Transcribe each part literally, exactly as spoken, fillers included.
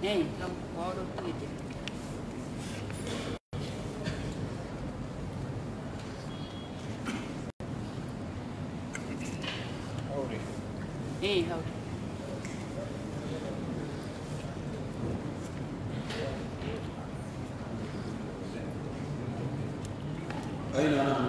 Eyi, kam ko oɗo piiji. Eyi, hawri. أين نحن؟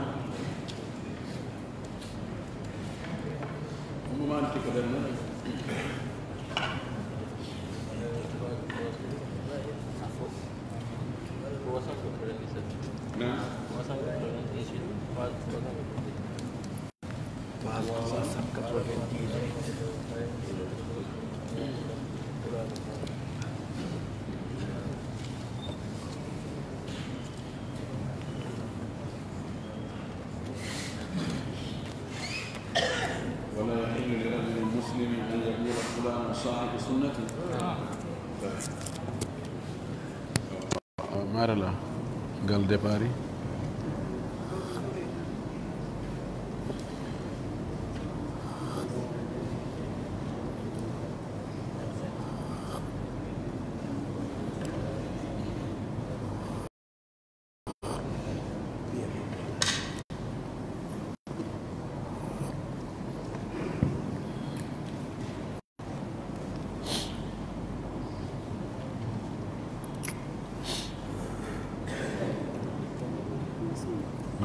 نعم. Page trois cent quatre-vingt-dix-huit. ولا يحل لرجل مسلم أن يقول فلان صاحب سنة. Marala ngal départ.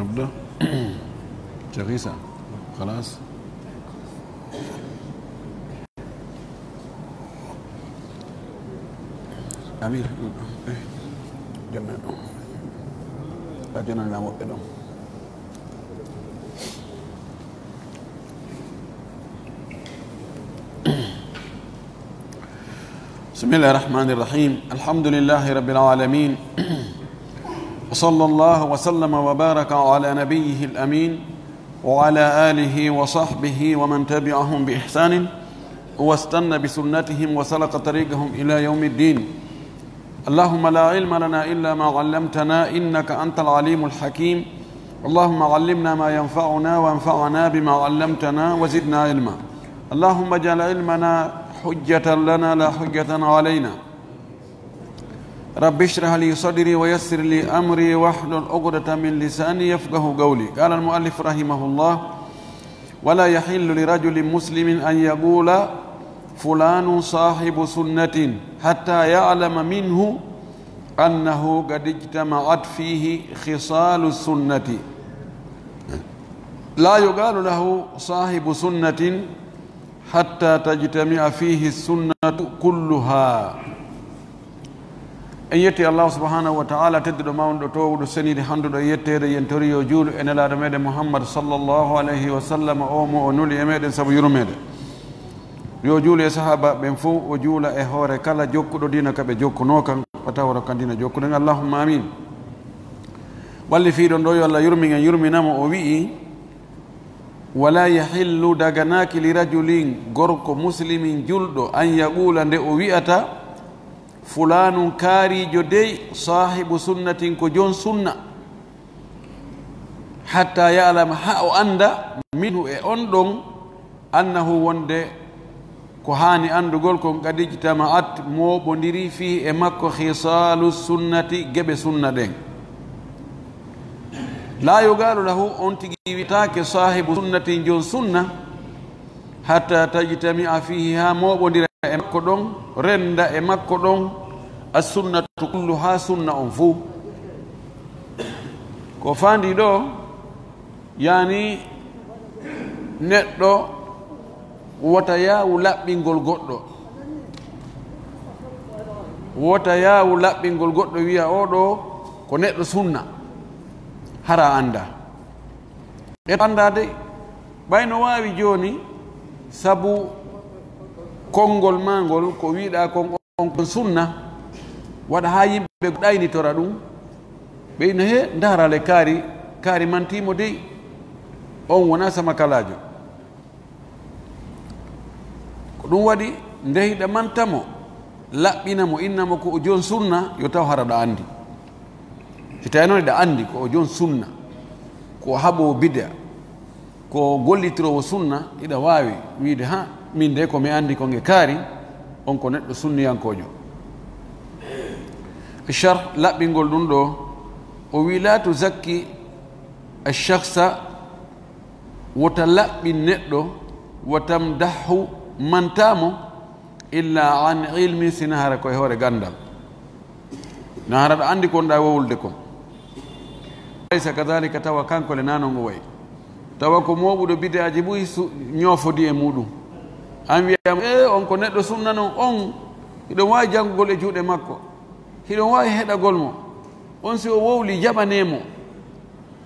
نبدأ. شيخ عيسى. خلاص. Amir. Janna ɗon. A janana woɓɓe ɗon. بسم الله الرحمن الرحيم. الحمد لله رب العالمين. وصلى الله وسلم وبارك على نبيه الأمين وعلى آله وصحبه ومن تبعهم بإحسان واستن بسنتهم وسلك طريقهم إلى يوم الدين. اللهم لا علم لنا إلا ما علمتنا إنك أنت العليم الحكيم. اللهم علمنا ما ينفعنا وانفعنا بما علمتنا وزدنا علما. اللهم اجعل علمنا حجة لنا لا حجة علينا. رب اشرح لي صدري ويسر لي أمري واحلل عقدة من لساني يفقه قولي. قال المؤلف رحمه الله: ولا يحل لرجل مسلم أن يقول فلان صاحب سنة حتى يعلم منه أنه قد اجتمعت فيه خصال السنة. لا يقال له صاحب سنة حتى تجتمع فيه السنة كلها. En yetti Allahu subhanahu wa ta'ala, tedduɗo, mawnuɗo, toowuɗo, seniiɗo, handuɗo e yetteede, yen tori yo juulu e Nelaaɗo meɗen Muhammad sallallahu alayhi wa sallam, o mo o nuli e meɗen sabu yurmeede. Yo juulu e sahaabaaɓe ɓen fow, o juula e hoore kala jokkuɗo diina ka ɓe jokkunoo kan, o tawra kan diina jokkuɗen. Allahumma amin. Walli fiiɗo ɗo, yo Allah yurmin en, yurmina mo, o wi'i: ولا يحل, daganaaki, لرجل, gorko muslimin julɗo, أن يقول, nde o wi'ata, فلان, kaariijo dey, صاحب سنة, ko jon sunna, حتى يعلم, haa o annda, منه, e on ɗon, أنه, wonde ko haani anndugol kon, قد اجتمعت, mooɓondiri, فيه, e makko, خصال السنة, geɓe sunna ɗen. لا يقال له, on tigi wi'etaake صاحب سنة, jon sunna, حتى تجتمع فيه, haa mooɓondira e makko ɗon, rennda e makko ɗon, السنة كلها, sunna on fow. Ko faandi ɗo, yani neɗɗo wota yaawu laɓɓingol goɗɗo. Wota yaawu laɓɓingol goɗɗo, wi'a, "Oo ɗoo ko neɗɗo sunna." Hara anndaa. E anndaa de, ɓay no waawi jooni, sabu konngol maa ngol, ko wi'ɗaa kon, on kon sunna, waɗa haa yimɓe ɗaynitora ɗum. Ɓe ina he ndaara le kaari, kaari mantii mo dey. On wonaa sama kalaajo. Ko ɗum waɗi, nde hiɗa manta mo, laɓɓina mo, inna mo ko o jon sunna, yo taw hara ɗa anndi. Si tawii noon hiɗa anndi ko o jon sunna, ko o haɓoowo bid'a, ko gollitiroowo sunna, hiɗa waawi wiide, "Ha, min de ko mi anndi kon e kaari, on ko neɗɗo sunniyankoojo." Sharh laɓɓingol ɗum ɗo, o wi'i, "La tuzakki ash-shakhsa, wota laɓɓin neɗɗo, wa tamdahu, mantaa mo, illa an ilmi, sina hara ko e hoore ganndal." Na hara ɗa anndi kon ɗa wowlude kon. Laysa kadhalika, tawa kanko le na non o wayi. Tawa ko mooɓuɗo bid'aaji buy su-, ñoofodi e muɗum. An wiyama, "E, on ko neɗɗo sunna non, on hiɗon waawi janngugol e juuɗe makko. Hiɗon waawi heɗagol mo. On si o wowli, jaɓanee mo."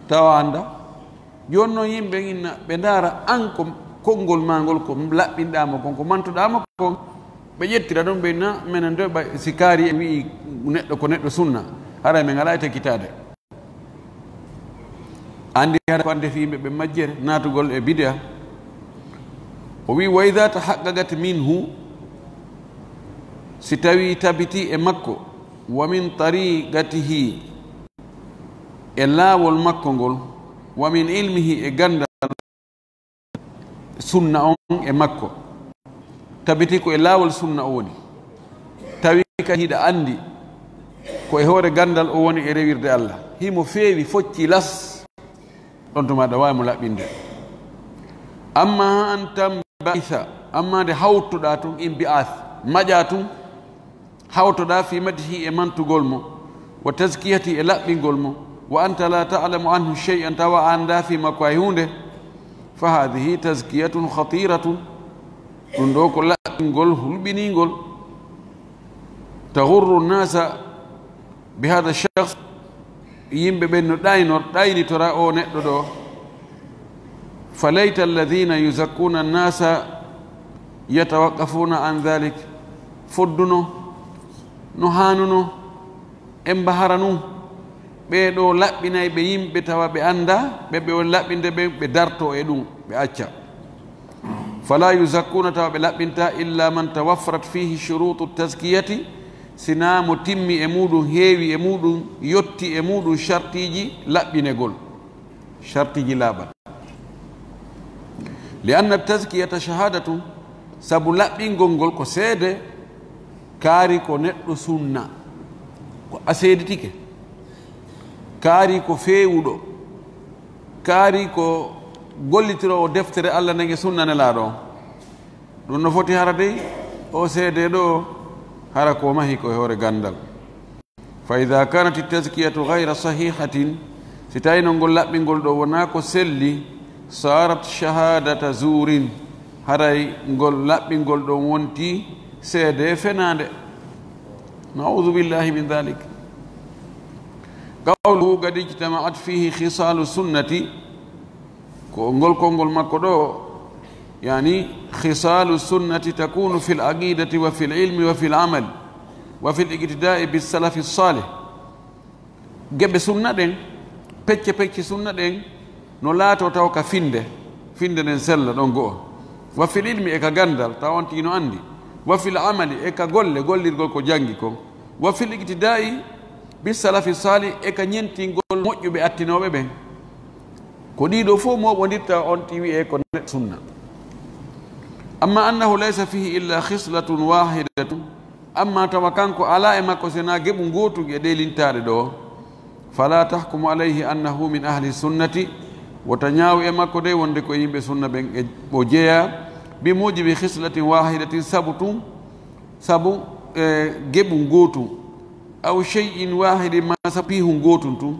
Tawa annda. Jooni non yimɓe inna ɓe ndaara an ko konngol maa ngol ko laɓɓinɗaa mo kon, ko mantuɗaa mo kon. Ɓe ƴettira ɗum ɓe na menen ɗo ɓay si kaari en wi'i neɗɗo ko neɗɗo sunna, haray men alaa e tekkitaade. Anndi hara ko annde fii yimɓe ɓe majjere naatugol e bid'a. O wi'i, "Wa idha tahaqqaqat minhu", si tawii tabitii e makko, "wa min tariqatihi", e laawol makko ngol, "wa min ilmihi", e ganndal sunna on e makko, tabiti ko e laawol sunna o woni, tawi ka hiɗa anndi ko e hoore ganndal o woni e rewirde Allah, himo feewi, focci las, ɗon tuma ɗa waawi mo laɓɓinde. Amma an tamba'itha, amma nde hawtuɗaa tun, inbi'ath, maƴaa tun, hawtoɗaa fi madhihi e mantugol mo, wa tazkiyati e laɓɓingol mo, wa anta la ta'lamu anhu shay'an, tawa a anndaa fi makko hay huunde, fa hadhihi tazkiyatun khatiratun, ɗum ɗo ko laɓɓingol hulɓiningol, taghurru nnasa bi hadha shakhs, yimɓe ɓen no ɗaynor-, ɗaynitora o neɗɗo ɗo. Fa layta alladhina yuzakkuna nnasa yatawaqqafuna an dhalik. Fodduno, no haanuno, en bahara nun. Ɓee ɗoo laɓɓinay ɓe yimɓe tawa ɓe anndaa, ɓe ɓe woni laɓɓinde ɓen, ɓe dartoo e ɗum, ɓe acca. Fala yuzakkuna, tawa ɓe laɓɓinta illa man tawaffarat fihi shurutu tazkiyati, sinaa mo timmi e muɗum, heewi e muɗum, yotti e muɗum shartiiji laɓɓinegol, shartiiji laaɓal. Li anna tazkiyata shahadatun, sabu laɓɓingol ngol ko seede, kaari ko neɗɗo sunna, ko a seeditike, kaari ko feewuɗo, kaari ko gollitiroowo deftere Allah nden e sunna Nelaaɗo on. Ɗum no foti hara dey, o seedee ɗo, hara ko mahi ko e hoore ganndal. Fa idha kanat tazkiyatu ghayra sahihatin, si tawii non ngol laɓɓingol ɗo wonaa ko selli, sarat shahadata zurin, haray ngol laɓɓingol ɗon wonti seede fenaande. Na'udhu billahi min dhalik. Qawluhu qad ijtama'at fihi khisalu sunnati, ko ngol konngol makko ɗo, yani, khisalu sunnati takunu fil aqidati wa fil ilmi wa fil amal wa fil iqtida'i bis salafi salih. Geɓe sunna ɗen, pecce pecce sunna ɗen, no laatoo taw ka finde, finde nden sella ɗon go'o. Wa fil ilmi, e ka ganndal, taw on tigi no anndi. Wa fil amali, e ka golle, gollirgol ko janngi kon. Wa fil iqtida'i bis salafi salih, e ka ñentingol moƴƴuɓe attinooɓe ɓen. Ko ɗii ɗoo fof mooɓondirta on ti wi'ee ko neɗɗo sunna. Amma annahu laysa fihi illa khislatun wahidatun, amma tawa kanko alaa e makko sinaa geɓu ngootu e ɗee lintaaɗe ɗoo, fala tahkumu alayhi annahu min ahli sunnati, wota ñaawu e makko de wonde ko yimɓe sunna ɓen e o jeyaa, bi mujibi khislatin wahidatin, sabu tun, sabu, e, geɓu ngootu, aw shay'in wahidin, ma sabu piihu ngootun tun.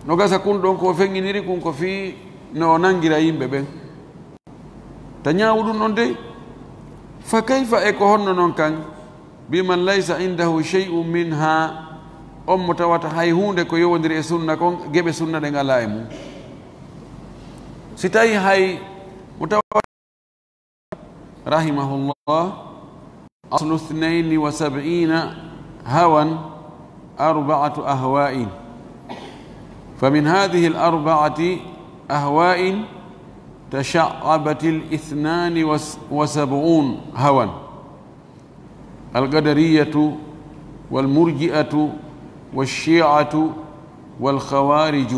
No gasa kun ɗon ko o feŋŋiniri kun ko fii no o nanngira yimɓe ɓen. Ta ñaawu ɗun ɗon dey, fa kayfa, e ko honno non kan, biman laysa indahu shay'un minha, on mo tawata hay huunde ko yowondiri e sunna kon, geɓe sunna ɗen alaa e mun. Si tawi hay mo tawata رحمه الله: أصل اثنين وسبعين هوى أربعة أهواء، فمن هذه الأربعة أهواء تشعبت الاثنان وسبعون هوى: القدرية والمرجئة والشيعة والخوارج.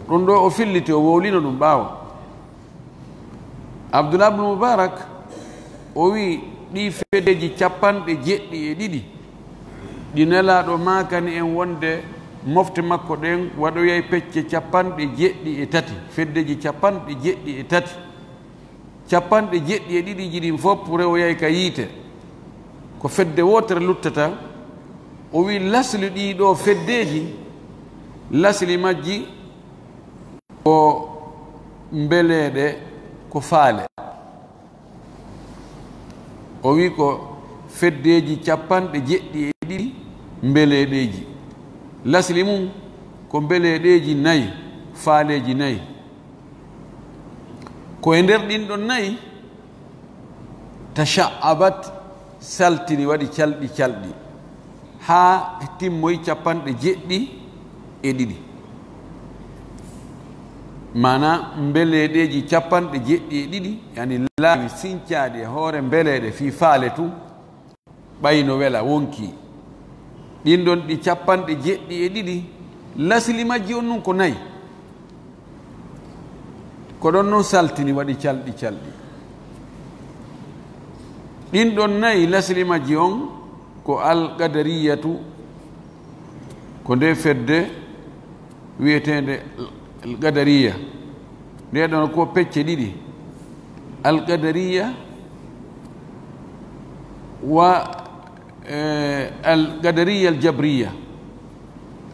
Ɗun ɗoo o filliti, o wowlino ɗun ɓaawo. Abdullah ibn Mubarak, o wi'i, ɗii feddeeji capanɗe jeɗɗi e ɗiɗi ɗi Nelaaɗo maakani en wonde mofte makko ɗen waɗoyay pecce capanɗe jeɗɗi e tati, feddeeji capanɗe jeɗɗi e tati. Capanɗe jeɗɗi e ɗiɗi ji ɗin fof rewoyay ka yiite. Ko fedde wootere luttata. O wi'i, lasli ɗii ɗoo feddeeji, lasli majji ko mbeleeɗe, ko faale. O wi'i ko feddeeji capanɗe jeɗɗi e ɗiɗi mbeleeɗeeji. Lasli mun ko mbeleeɗeeji nayi, faaleeji nayi. Ko e nder ɗin ɗon nayi, tasha'abat, saltini, waɗi calɗi calɗi, haa timmoyi capanɗe jeɗɗi e ɗiɗi. Maanaa, mbeleeɗeeji capanɗe jeɗɗi e ɗiɗi, yani laawi sincaaɗi e hoore mbeleeɗe fii faale tun, ɓay no wela wonkii. Ɗin ɗon ɗi capanɗe jeɗɗi e ɗiɗi, lasli majji on nun ko nayi. Ko ɗon non saltini, waɗi calɗi calɗi. Ɗin ɗon nayi, lasli majji on ko Al Qadariyatu, ko nde fedde wi'eteende Al Qadariya. Nde ɗon ko pecce ɗiɗi, Al Qadariya wa, eh, Al Qadariya Al Jabriya,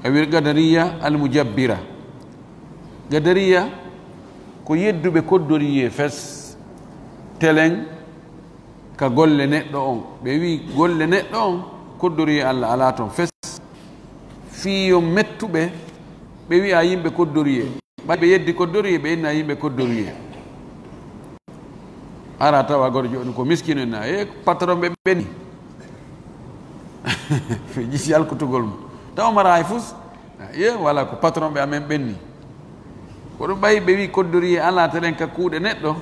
a wi'ir Qadariya Al Mujabbira. Qadariya ko yedduɓe koddoriyee fes, telen ka golle neɗɗo on. Ɓe wi'i golle neɗɗo on, koddoriyee Alla alaa ton fes. Fii yo mettuɓe, ɓe wi'a yimɓe koddoriyee. Ɓay ɓe yeddi koddoriyee, ɓe inna yimɓe koddoriyee. Ara tawa gorjo on ko miskino, inna, "E, patron ɓe ɓenni." Fii jisi alkutugol mo. Tawa mara hay fus, "E, wala ko patron ɓe amen ɓenni." Ko ɗum ɓay ɓe wi'i koddoriyee alaa telen ka kuuɗe neɗɗo,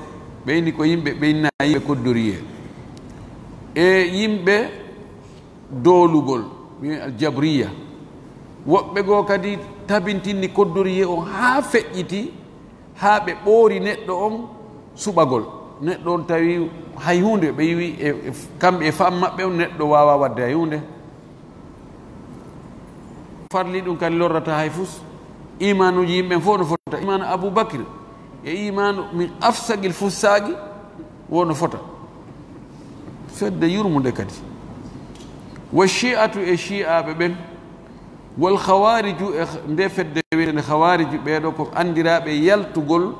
ɓe inni ko yimɓe, ɓe inna yimɓe koddoriyee. E yimɓe doolugol, wi'en aljabriya. Woɓɓe goo kadi tabintinni koddoriyee on haa feƴƴiti, haa ɓe ɓoori neɗɗo on suɓagol. Neɗɗo on tawi hay huunde, ɓe wi'i e, e, kamɓe e fam maɓɓe on neɗɗo waawaa waɗde hay huunde. Farli ɗum kadi lorrata hay fus. Iimaanuuji yimɓe fof no fota. Iimaanu Abu Bakr e iimaanu min afsagil fussaaji wo no fota. Fedde yurmunde kadi. Wa shi'atu e shi'aaɓe ɓen. Wal khawariju e nde fedde wi'etende khawariju, ɓee ɗoo ko anndiraaɓe yaltugol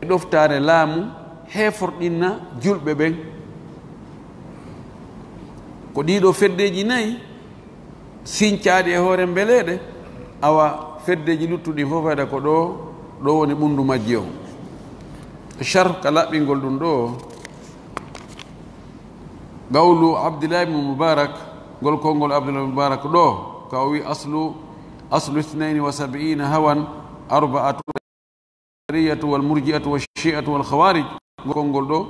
e ɗoftaare laamu, heeforɗinna julɓe ɓen. Ko ɗii ɗoo feddeeji nayi sincaaɗi e hoore mbeleeɗe, awa feddeeji luttuɗi fof fayda ko ɗoo, ɗoo woni ɓunndu majji on. Sharh ka laɓɓingol ɗum ɗoo, qawlu Abdullah ibn Mubarak, ngol konngol Abdullah ibn Mubarak ɗoo, ka o wi: "Aslu, aslu ithnayni wa sab'ina hawan arba'atu." Al-Qadariyatu wal Murji'atu wa Shi'atu wal Khawarij, ngol konngol ɗoo.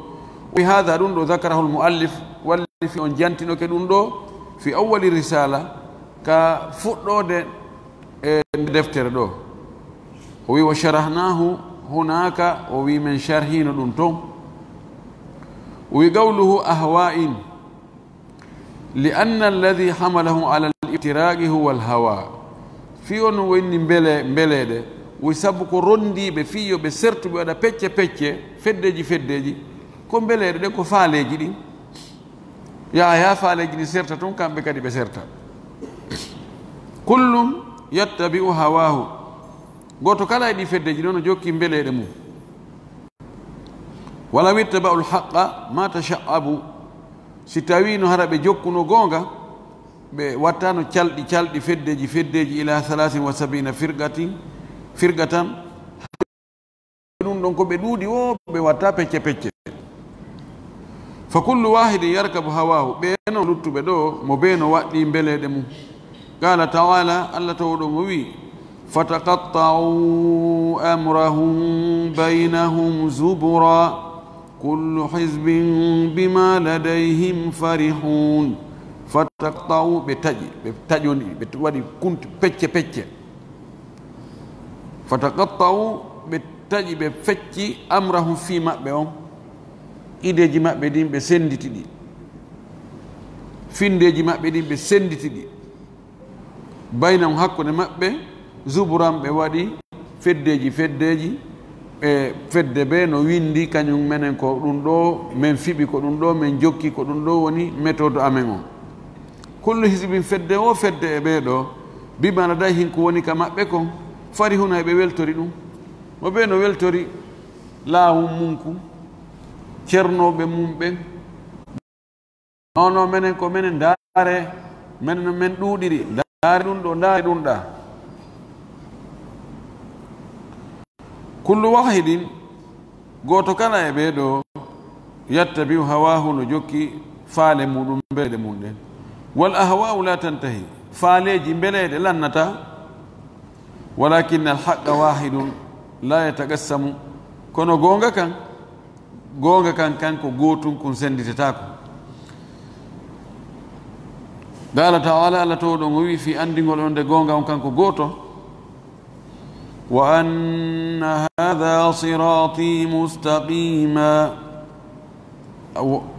Wa hadha, ɗum ɗoo, dhakarahu al-mu'allif, mu'allif on jantinoke ɗum ɗoo, fi awwali risala, ka fuɗɗoode e deftere ɗoo. O wi: "Wa sharahnahu hunaka", o wi men sharhino ɗum ton. O wi: "Qawluhu ahwa'in." "Li anna alladhi hamalahum ala al-iftiraqi huwa al-hawa." Fii on wonni mbele-, mbeleeɗe, wi sabu ko rondiiɓe fii yo ɓe sertu, ɓe waɗa pecce pecce, feddeeji feddeeji, ko mbeleeɗe ɗen, ko faaleeji ɗin. Yaha, yaha faaleeji ɗin serta ton, kamɓe kadi ɓe serta. "Kullun yattabi'u hawahu." Gooto kala e ɗi feddeeji ɗon no jokki mbeleeɗe mum. "Walaw ittaba'u al-haqqa ma tasha'abu." Si tawiino hara ɓe jokkuno goonga, ɓe wattano calɗi calɗi, feddeeji feddeeji, ila thalathin wa sab'ina firqatin, firqatan. Ɗum ɗon ko ɓe ɗuuɗi woo, ɓe watta pecce pecce. "Fa kullu wahidin yarkabu hawahu." Ɓee no luttuɓe ɗoo, mo bee no waɗɗii mbeleeɗe mum. Qala ta'ala, Allah tawɗo mo wi'i: "Fataqatta'u amrahum baynahum zubura, kullu hizbin bima ladayhim farihun." Fataqatta'u, ɓe taƴi, ɓe taƴondiri, ɓe waɗi kunti pecce pecce. Wa taqatta'u, ɓe taƴi, ɓe fecci, amrahum, fii maɓɓe on, ideeji maɓɓe ɗin ɓe sennditi ɗi, finndeeji maɓɓe ɗin ɓe sennditi ɗi, baynahum, hakkunde maɓɓe, zuburan, ɓe waɗi feddeeji, feddeeji, ɓe fedde bee no winndi, kañum menen ko ɗum ɗoo men fiɓi, ko ɗum ɗoo men jokki, ko ɗum ɗoo woni méthode amen on. Kullu hizbin, fedde woo fedde e ɓee ɗoo, bimaa ladayhim, ko woni ka maɓɓe kon, farihuna, eɓe weltori ɗum. Mo bee no weltori laawun mun kun, cernooɓe mun ɓen. Non, non, menen ko menen, ndaare, menen no men ɗuuɗiri, ndaare ɗum ɗoo, ndaare ɗum ɗaa. Kullu waahidin, gooto kala e ɓee ɗoo, yattabi'u hawaahu, no jokki faale muɗum, mbeleeɗe mum ɗen. Wal ahwaa'u laa tantahi, faaleeji, mbeleeɗe lannataa. Walaakinna al haqqa waahidun laa yataqassamu, kono goonga kan, goonga kan, kan ko gootun, kun sennditetaako. Qaala ta'aalaa, Alla Toowɗo on o wi'i, fii anndingol on nde goonga on kan ko gooto, wa anna haadhaa siraatii mustaqiimaa,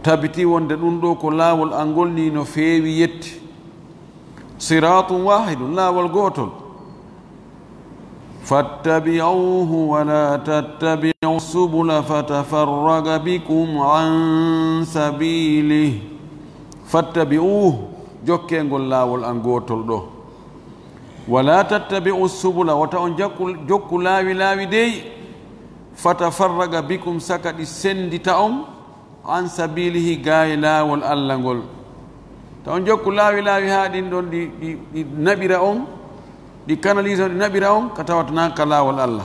tabitii wonde ɗum ɗoo ko laawol an ngol nii no feewi yetti, siraatun waahidun, laawol gootol, fattabi'uuhu wa laa tattabi'u subula fatafarraqa bikum an sabiilih. Fattabi'uuhu, jokkee ngol laawol an gootol ɗoo. Wa laa tattabi'u subula, wota on jakku, jokku laawi laawi dey. Fatafarraqa bikum, saka ɗi senndita on, an sabiilihi, gaay laawol Alla ngol. Taw on jokku laawi laawi haa ɗin ɗon ɗi, ɗi, ɗi naɓira on, ɗi kanaliisa on, ɗi naɓira on, ka tawata naa ka laawol Alla.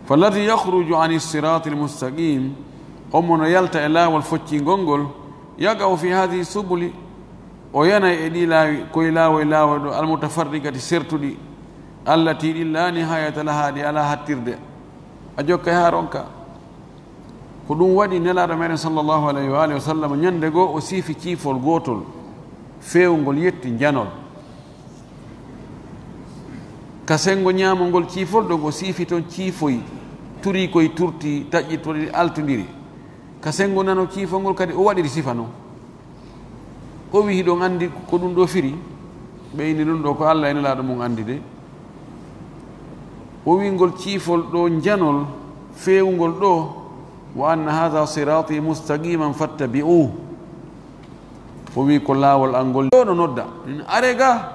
Falladhi yakhruju ani siraatil mustaqiim, on mo no yalta e laawol foccingol ngol, yaqa'u fi haadhihi subuli, o yanay e ɗii laawi, koy laawoy laawoy ɗo, almutafarriqati, sertuɗi, allati, ɗin, laa nihaayata lahaa, ɗi alaa hattirde. A jokkay haa ronka. Ko ɗum waɗi Nelaaɗo meɗen sallallahu alayhi wa alihi wa sallam, ñande goo o siifi ciifol gootol, feewngol yetti njanol. Ka senngo ñaamo ngol ciifol ɗon, o siifi ton ciifoy, turii koy turtii, taƴƴi toɗi altondiri. Ka senngo nano ciifol ngol kadi, o waɗiri sifa non. O wi'i, "Hiɗon anndi ko ɗum ɗoo firi?" Ɓe inni, "Ɗum ɗoo ko Alla e Nelaaɗo mum anndi de." O wi'i, "Ngol ciifol ɗoo njanol, feewungol ɗoo, wa anna haadha siraatii mustaqiiman fattabi'uuhu." O wi'i, "Ko laawol an ngol." Ɗoo no nodda. Min are ga,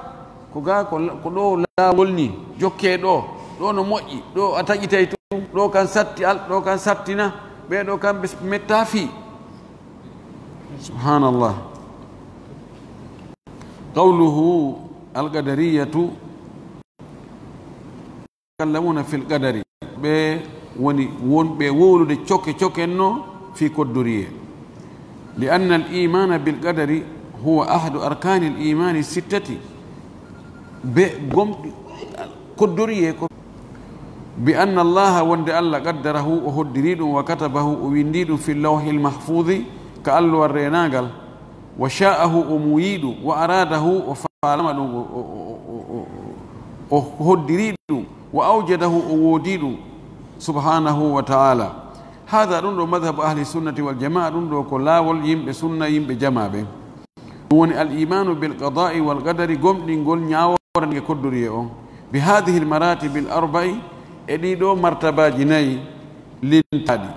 ko ga ko la-, ko ɗoo laawol nii. Jokkee ɗoo. Ɗoo no moƴƴi. Ɗoo a taƴitay tun. Ɗoo kan satti al-, ɗoo kan sattina. Ɓee ɗoo kan ɓe s-, mettaa fii. Subhaanallah. Qawluhu, al-qadariyatu yatakallamuuna fil qadari. Ɓe woni wonɓe wowlude coke coken no fii koddoriyee. Li anna al iimaana bil qadari huwa ahadu arkaani al iimaani sittati. Be gomɗi koddoriyee ko bi anna Allaha, wonde Alla, qaddarahu, o hoddirii ɗum, wa katabahu, o winndii ɗum, fi lawhil mahfuuzi, ka alluwal reenaangal, wa shaa'ahu, o muuyii ɗum, wa araadahu, o faalama ɗum, o, o, o hoddirii ɗum, wa awjadahu, o woodii ɗum, subhaanahu wa ta'aala. Haadha, ɗum ɗoo, madhabu ahli sunnati wal jamaa, ɗum ɗoo ko laawol yimɓe sunna, yimɓe jamaa ɓen. Ɗum woni al iimaanu bil qadaa'i wal qadari, gomɗingol ñaawoore e koddoriyee on, bi haadihil maraatibil arba'i, e ɗii ɗoo martabaaji nayi lintaaɗi.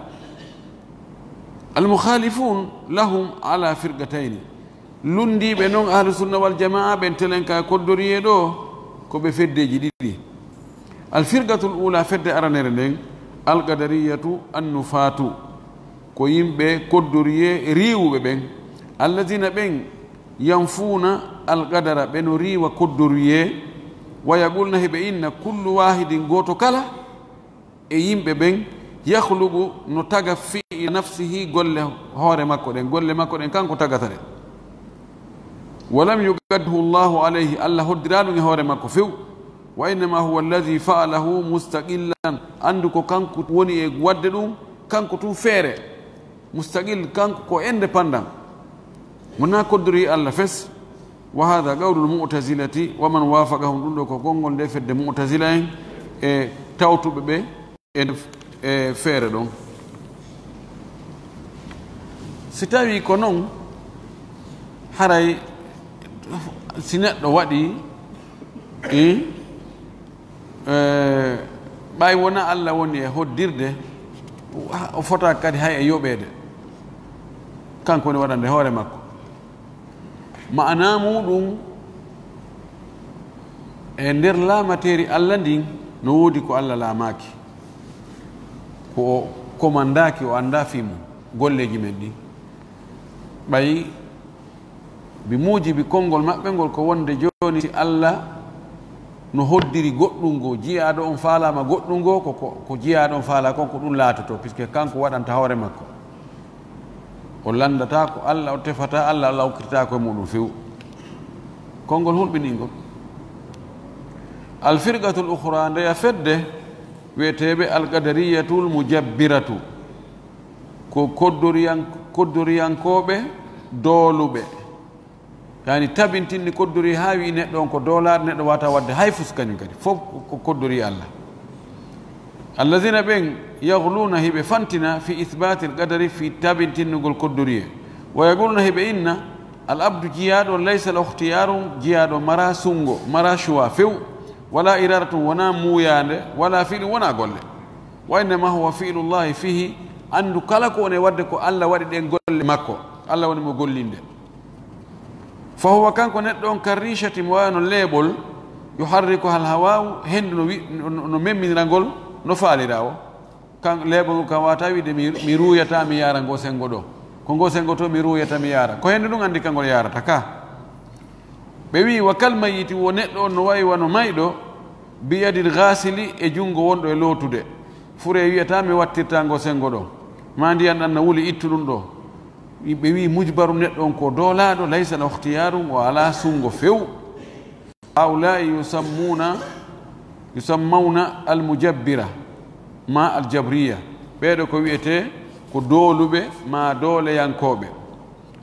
Al mukhaalifuun lahum ala firqatayni, lunndiiɓe non ahlu sunna wal jamaa ɓen telen ka koddoriyee ɗoo, ko ɓe feddeeji ɗiɗi. Al firqatul uulaa, fedde aranere nden, al qadariyatu an nufaatu, ko yimɓe koddoriyee riiwuɓe ɓen, alladina, ɓen, yanfuuna alqadara, ɓe no riiwa koddoriyee, wa yaqulna, hiɓe inna, kullu waahidin, gooto kala e yimɓe ɓen, yakhluqu, no taga, fi'la nafsihi, golle hoore makko ɗen, golle makko ɗen kanko tagata ɗe. Wa lam yuqaddirhu Allahu alayhi, Alla hoddiraa ɗum e hoore makko few. Wa innama huwa alladhi fa'alahu mustaqillan, anndu ko kanko woni e waɗde ɗum, kanko tun feere, mustaqil, kanko ko indépendant, wonaa koddori Alla fes. Wa haadha qawlul mu'tazilati wa man waafaqahum, ɗun ɗoo ko konngol ndee fedde mu'tazila en e tawtuɓe ɓe e, e feere ɗon. Si tawii ko non, haray si neɗɗo waɗii, i, e, ɓay wonaa Alla woni e hoddirde, o fotaa kadi hay e yoɓeede, kanko woni waɗande hoore makko. Ma'anaa muuɗun, e nder laamateeri Alla ndin, no woodi ko Alla laamaaki, ko o komandaaki, o anndaa fii mun golleeji men ɗin. Ɓay bi muujibi konngol maɓɓe ngol ko wonde jooni si Alla no hoddiri goɗɗun goo, jiyaaɗo on faalaama goɗɗun goo, ko, ko, ko jiyaaɗo on faalaa kon, ko ɗun laatotoo, puisque kanko waɗanta hoore makko. O lanndataa ko Alla, o tefataa Alla, Alla okkitataa ko e muuɗun few. Konngol hulɓiningol. Al firqatul ukhra, ndeya fedde, wi'eteeɓe al qadariyatul mujabbiratu, ko koddoriyan-, koddoriyankooɓe dooluɓe. Yani tabintinni koddori haa wi'i neɗɗo on ko doolaaɗo, neɗɗo waawataa waɗde hay fus kañun kadi. Fof ko, ko koddori Alla. Allazina ɓen yaghluna hiɓe fantina fi ithbatil qadari fi tabintinnugol koddori e. Wa yaquluna hiɓe inna al abdu jiyaaɗo laysa lahu ikhtiyarun jiyaaɗo mara sunngo, mara choix few, wala iradatun wona muuyaande, wala fi'lun wona golle. Wa innama huwa fi'lullahi fihi, anndu kala ko woni waɗde ko Alla waɗi ɗen golle makko, Alla woni mo gollinde. Fa huwa, kanko neɗɗo on, karrishati, mo wayno leeɓol, yuharrikuha al hawa'u, hendu no wi-, no, no, no memminira ngol, no faalira o. Kan leeɓol ngol kan wata wiide mi, mi ruuyata mi yaara ngo sengo ɗo. Ko ngo sengo to mi ruuyata mi yaara. Ko hendu ndun anndi ka ngol yaarata ka. Ɓe wi'i, wa kal mayyiti, wo neɗɗo on no wayi wano mayɗo, bi yadil ghaasili, e junngo wonɗo e lootude. Fure wi'ata mi wattirta ngo sengo ɗo. Ma ndiyan ɗan na wuli ittu ɗun ɗo. Ɓe wi'i mujbaru neɗɗo on ko doolaaɗo, laysa lahu ikhtiyarun, o alaa sunngo few. Haa'ulaa'i yusammuuna, yusammawna al-mujabbira maa al-jabriya. Ɓee ɗoo ko wi'etee ko dooluɓe maa dooleyankooɓe.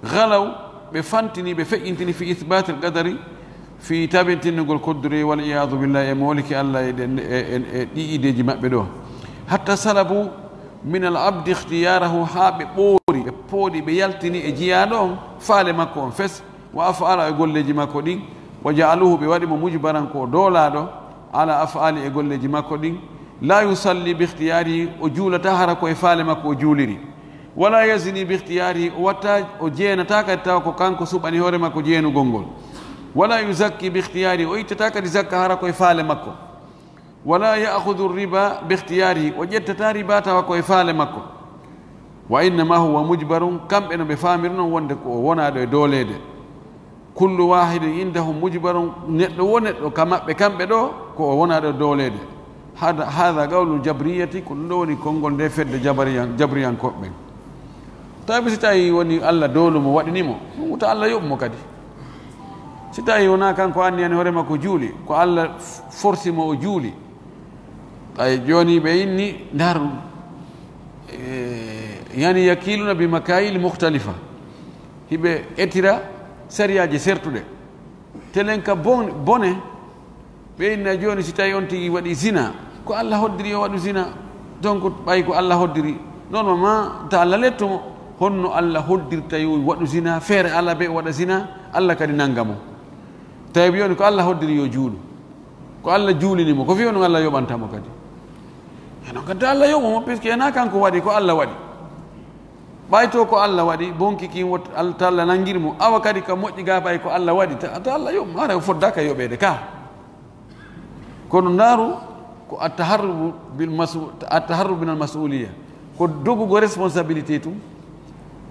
Ghalaw, ɓe fantini, ɓe feƴƴintini fi ithbaatil qadari, fii tabintinnugol kodduri, wal iyaadu billahi, e mooliki Alla e ɗen, e, e, e ɗii ideeji maɓɓe ɗoo. Hatta salabu min al abdi ikhtiyarahu, haa ɓe ɓoori, ɓe pooɗi, ɓe yaltini e jiyaaɗo on faale makko on fes, wa af'ala, e golleeji makko ɗin, wa ja'aluhu, ɓe waɗi mo mujbaran ko doolaaɗo, ala af'ali, e golleeji makko ɗin, la yusalli bi ikhtiyarihi, o juulataa hara ko e faale makko o juuliri, wala yazni bi ikhtiyarihi, o watta, o jeenataa kadi tawa ko kanko suɓani hoore makko jeenugol ngol, wala yuzakki bi ikhtiyarihi, o ittataa kadi zakka hara ko e faale makko. Wala ya'khudhu riba bi ikhtiyarihi, o ƴettataa riba tawa ko e faale makko. Wa innama huwa mujbarun, kamɓe no ɓe faamiri non wonde ko o wonaaɗo e dooleede. Kullu wahidin indahum mujbarun, neɗɗo wo neɗɗo ka maɓɓe kamɓe ɗoo, ko o wonaaɗo e dooleede. Hada, hadha qawlul jabriyati, ko ɗun ɗoo woni konngol nde fedde jabariyan-, jabriyankooɓe ɓen. Tawi si tawi woni Alla doolu mo, waɗini mo, ɗun wota Alla yoɓu mo kadi. Si tawi wonaa kanko anniyani hoore makko juuli, ko Alla f-, forsi mo o juuli. Ay, jooni ɓe inni, ndar, eh, yani yakiluna bi makayil mukhtalifa. Hiɓe etira sariyaaji sertuɗe. Telen ka bon-, bone, ɓe inna jooni si tawi on tigi waɗi zina, ko Alla hoddiri o waɗu zina. Donc, ɓay ko Alla hoddiri, normalement, ta Alla lettu mo, honno Alla hoddirta yo waɗu zina, feere Alla be o waɗa zina, Alla kadi nanga mo. Tawi jooni ko Alla hoddiri yo juulu, ko Alla juulini mo, ko fii honno Alla yoɓanta mo kadi? E non kadi Alla yoɓu mo, puisque ena kanko waɗi, ko Alla waɗi. Ɓay to ko Alla waɗi, bonki kin wot-, Al-, ta Alla nangiri mo. Awa kadi ka moƴƴi ga ɓay ko Alla waɗi, ta, ta Alla yoɓ-, hara o foddaaka yoɓeede ka. Kono ndaaru, ko at-taharrubu bil masu-, at-taharrubu min al-mas'uliyya. Ko dogugo responsabilité tun.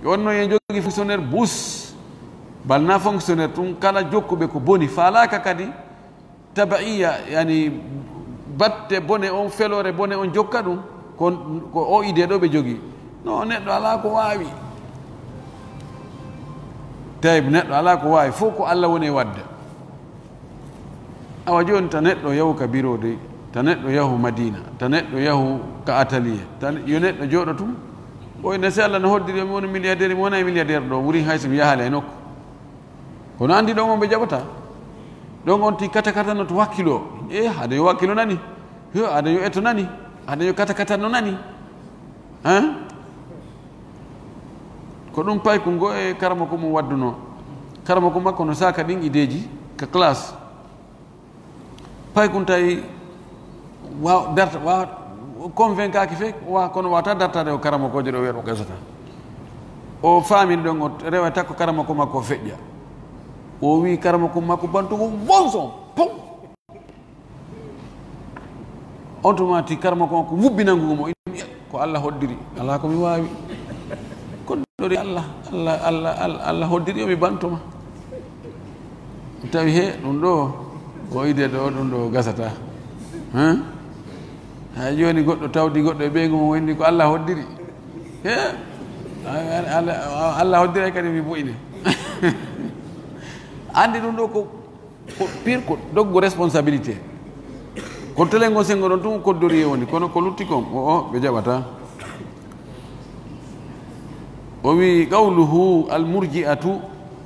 Yo wonno yen jogi fonctionnaire bus, bal na fonctionnaire tun, kala jokkuɓe ko boni, faalaaka kadi, taba'iyya, yani, batte bone on, feloore bone on jokka ɗun, ko, ko o idée ɗoo ɓe jogii. No, neɗɗo alaa ko waawi. Tawi neɗɗo alaa ko waawi, fof ko Alla woni e waɗde. Awa jooni, ta neɗɗo yahu ka biro dey, ta neɗɗo yahu Madina, ta neɗɗo yahu ka atelier, ta ne-, yo neɗɗo jooɗo tun. Ɓoy ne, si Alla no hoddiri, mi woni milliardaire, mi wonay milliardaire ɗoo, wurin hay so mi yahaali e nokku. Kono anndi ɗon on ɓe jaɓataa. Ɗon on ti kata kata no to wakkiloo. E, haade yo wakkilo nani. Yo, haade yo eto nani. Haade yo kata kata no nani. Hein? Ko ɗum paykun goo e karamoko mum waddunoo. Karamoko makko no saaka ɗin ideeji ka classe. Paykun tawi wa-, darta, wa-, convaincaaki fey, wa-, kono wata dartaade ko karamokoojo ɗo wiya ɗo gasata. O faamini ɗon, o rewa takko karamoko makko o feƴƴa. O wi'i karamoko makko bantugo bonso, pum! On tuma ti karamoko makko wubbi nangugo mo, inni, "Ko Allah hoddiri, alaa ko mi waawi. Ko ɗori Allah, Allah, Allah, Allah, Allah hoddiri yo mi bantuma." Tawi he, ɗum ɗo, ko ide ɗo, ɗum ɗo gasata. Hein? Hay jooni goɗɗo tawdi goɗɗo e ɓeyngu mum, o inni, "Ko Allah hoddiri." He? Allah, Allah hoddiri kadi mi bu'ine. Anndi ɗum ɗo ko Ko pire ko doggu responsabilité. Ko telengo sengo ɗon tun koddori e woni, kono ko lutti kon, o, o, ɓe jaɓata. O wi, "Qawluhu al-murji'atu,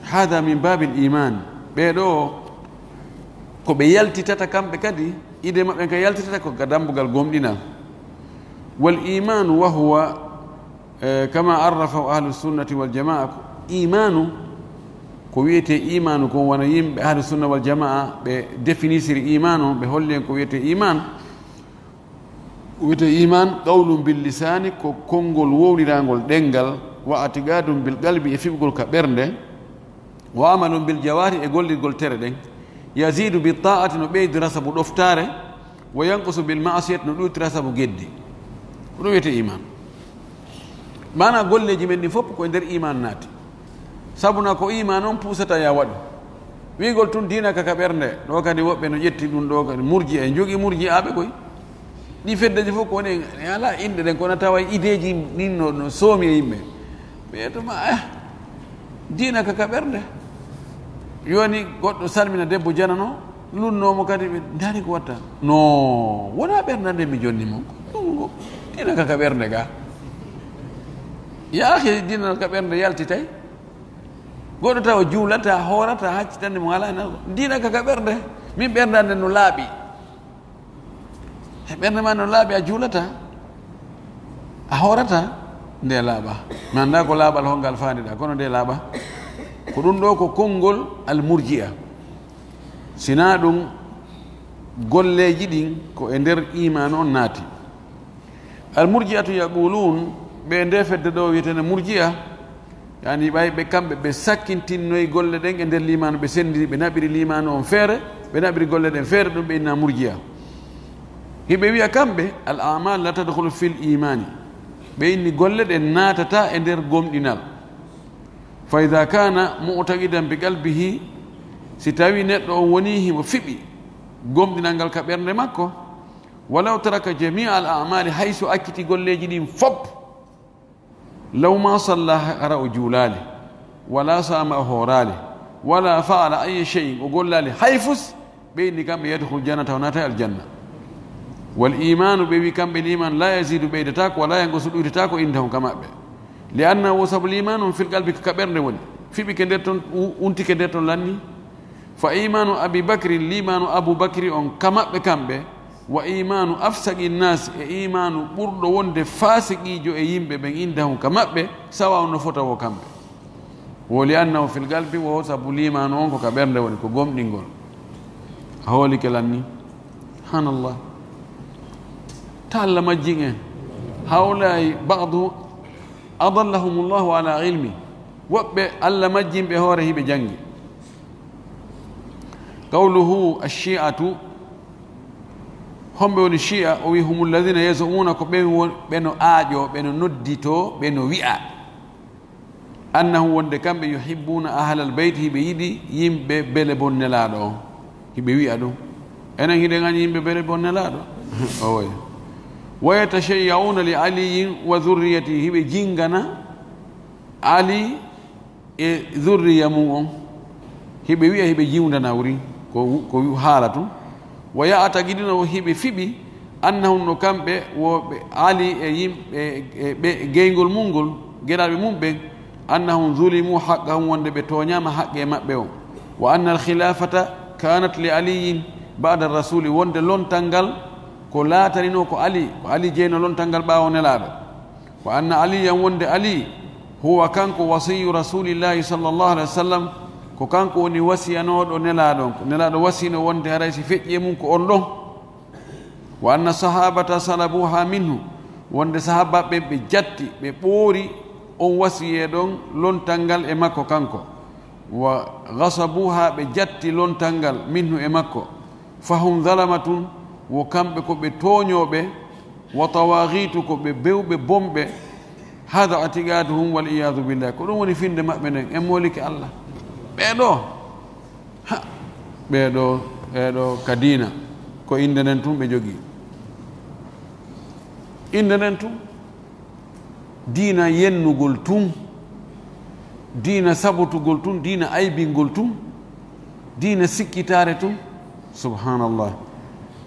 hadha min babil iman." Ɓee ɗo, ko ɓe yaltitata kamɓe kadi, ide maɓɓe ka yaltitata ko ka dambugal gomɗinal. Wal imanu wa huwa Eh, kama arrafahu ahlu sunnati wal jamaa, ko imaanu, ko wiyetee imaanu kon, wano yimɓe ahlu sunna wal jamaa, ɓe definisiri imaanu, ɓe holli en ko wiyetee imaan. Ko wiyetee imaan, qawlun bil lisaani, ko konngol wowliraangol ɗemngal, wa atiqaadun bil qalbi, e fiɓugol ka ɓernde, wa amalun bil jawaari, e gollirgol tere ɗen. Yaziidu bi taa'ati, no ɓeydira sabu ɗoftaare, wa yanqusu bil ma'asiyati, no ɗuutira sabu geddi. Ko ɗum wiyetee imaan. Maanaa golleeji men ɗin fof ko e nder imaan naati. Sabu na ko imaan on puusata ya waɗu. Wi'ugol tun diina ka ka ɓernde, ɗo kadi woɓɓe no ƴetti ɗum ɗo kadi murji'a, en jogii murji'aaɓe koy. Ɗi feddeji fof ko woni e alaa inɗe ɗen, kono tawa ideeji ɗin no, no soomi e yimɓe. Ɓe to ma, eh, diina ka ka ɓernde. Yoni goɗɗo salmina debbo janano, lunnoo mo kadi, ɓe ndaari ko watta. No, wonaa ɓernde nde mi jonni mo. Ɗum ko diina ka ka ɓernde ga. Yaa akhi, diina ka ɓernde yaltitay. Goɗɗo tawa juulata, hoorata, haccitanni mo alaa nan. Diina ka ka ɓernde. Min ɓernde an nden no laaɓi. E ɓernde ma no laaɓi, a juulata, a hoorata, nde laaɓa. Mi anndaa ko laaɓal hongal faandiɗaa, kono nde laaɓa. Ko ɗum ɗo ko konngol al-murji'a. Sinaa ɗum, golleeji ɗin ko e nder iimaan on naati. Al-murji'atu yaquluun, ɓe nde fedde ɗo wiyeteende murji'a, yani ɓay ɓe kamɓe ɓe sakkintinnoyi golle ɗen e nder liimaanu, ɓe senndiri, ɓe naɓiri liimaanu on feere, ɓe naɓiri golle ɗen feere, ɗum ɓe inna murji'a. Hiɓe wi'a kamɓe, al-a'maal la tadkhulu fil iimaani. Ɓe inni golle ɗen naatata e nder gomɗinal. Fa idha kaana mu'taqidan bi qalbihi, si tawi neɗɗo on woni himo fiɓi gomɗinal ngal ka ɓernde makko, walaw taraka jami'a al-a'maali, hay so acciti golleeji ɗin fop, law ma salla, hara o juulaali, wala saama, o hooraali, wala fa'ala ayya shay'in, o gollaali hay fus, ɓe inni kamɓe yadkhul jannata, o naata aljanna. Wal iimaanu, ɓe wi kamɓe liimaan, la yaziidu, ɓeydataako, wala yanqusu, ɗuytataako, indahum, ka maɓɓe. Li annahu, sabu liimaanu on fil qalbi, ka ɓernde woni, fiɓike nder ton, u-, untike nder ton lanni. Fa iimaanu Abi Bakrin, liimaanu Abu Bakri on ka maɓɓe kamɓe, wa iimaanu afsaqi nnaas, e iimaanu ɓurɗo wonde faasiqiijo e yimɓe ɓen, indahum, ka maɓɓe, sawaa'un, no fota wo kamɓe. Wo li annahu fil qalbi, wo sabu liimaanu on ko ka ɓernde woni, ko gomɗingol. A hoolike lan ni? Subhaanallah. Ta Alla majjin en. Hawlaayi ba'du adallahumullahu ala ilmi. Woɓɓe Alla majjin ɓe hoore hiɓe janngi. Qawluhu ash-shi'atu, homɓe woni shi'a? O wi, humul ladhina yaz'umuna, ko ɓen won-, ɓe no aaƴoo, ɓe no nodditoo, ɓe no wi'a, annahum, wonde kamɓe, yuhibbuna ahlal bayti, hiɓe yiɗi yimɓe bele bon Nelaaɗo on. Hiɓe wi'a ɗum. Enen hiɗen añi yimɓe bele bon Nelaaɗo? Owoye. Wa yatashayya'una li Aliyyin wa dhurriyyatihi, hiɓe jingana Ali e zurriya mum on, hiɓe wi'a hiɓe jiwndana wuri, ko, ko haalatu. Wa ya'taqiduna, wo hiɓe fiɓi, annahum, no kamɓe, wo ɓe Ali e yimɓe, e ɓe geyngol mum ngol, gelaaɓe mum ɓen, annahum zulimu haqqahum, wonde ɓe tooñaama haqqe maɓɓe on. وأن الخلافة كانت لعلي بعد الرسول, wonde lontal ngal ko laataninoo ko Ali, ko Ali jeyno lontal ngal ɓaawo Nelaaɗo. وأن عليا, wonde Ali, هو, kanko, وصي رسول الله صلى الله عليه وسلم, ko kanko woni wasiyanooɗo Nelaaɗo on, ko Nelaaɗo wasiyno wonde haray si feƴƴi e mum ko on ɗon. وأن الصحابة سلبوها منه, wonde sahaabaaɓe ɓen ɓe jatti, ɓe ɓoori on wasiyee ɗon lontal ngal e makko kanko. وغصبوها, ɓe jatti lontal ngal منه, e makko. فهم ظلمة, wo kamɓe ko ɓe tooñooɓe, وطواغيت, ko ɓe bewɓe bonɓe. هذا اعتقادهم والعياذ بالله, ko ɗum woni finnde maɓɓe nden, en moolike Allah. Ɓee ɗoo, ha, ɓee ɗoo, ɓee ɗoo ka diina, ko innde nden tun ɓe jogii. Innde nden tun. Diina yennugol tun, diina sabotugol tun, diina aybingol tun, diina sikkitaare tun. Subhanallah.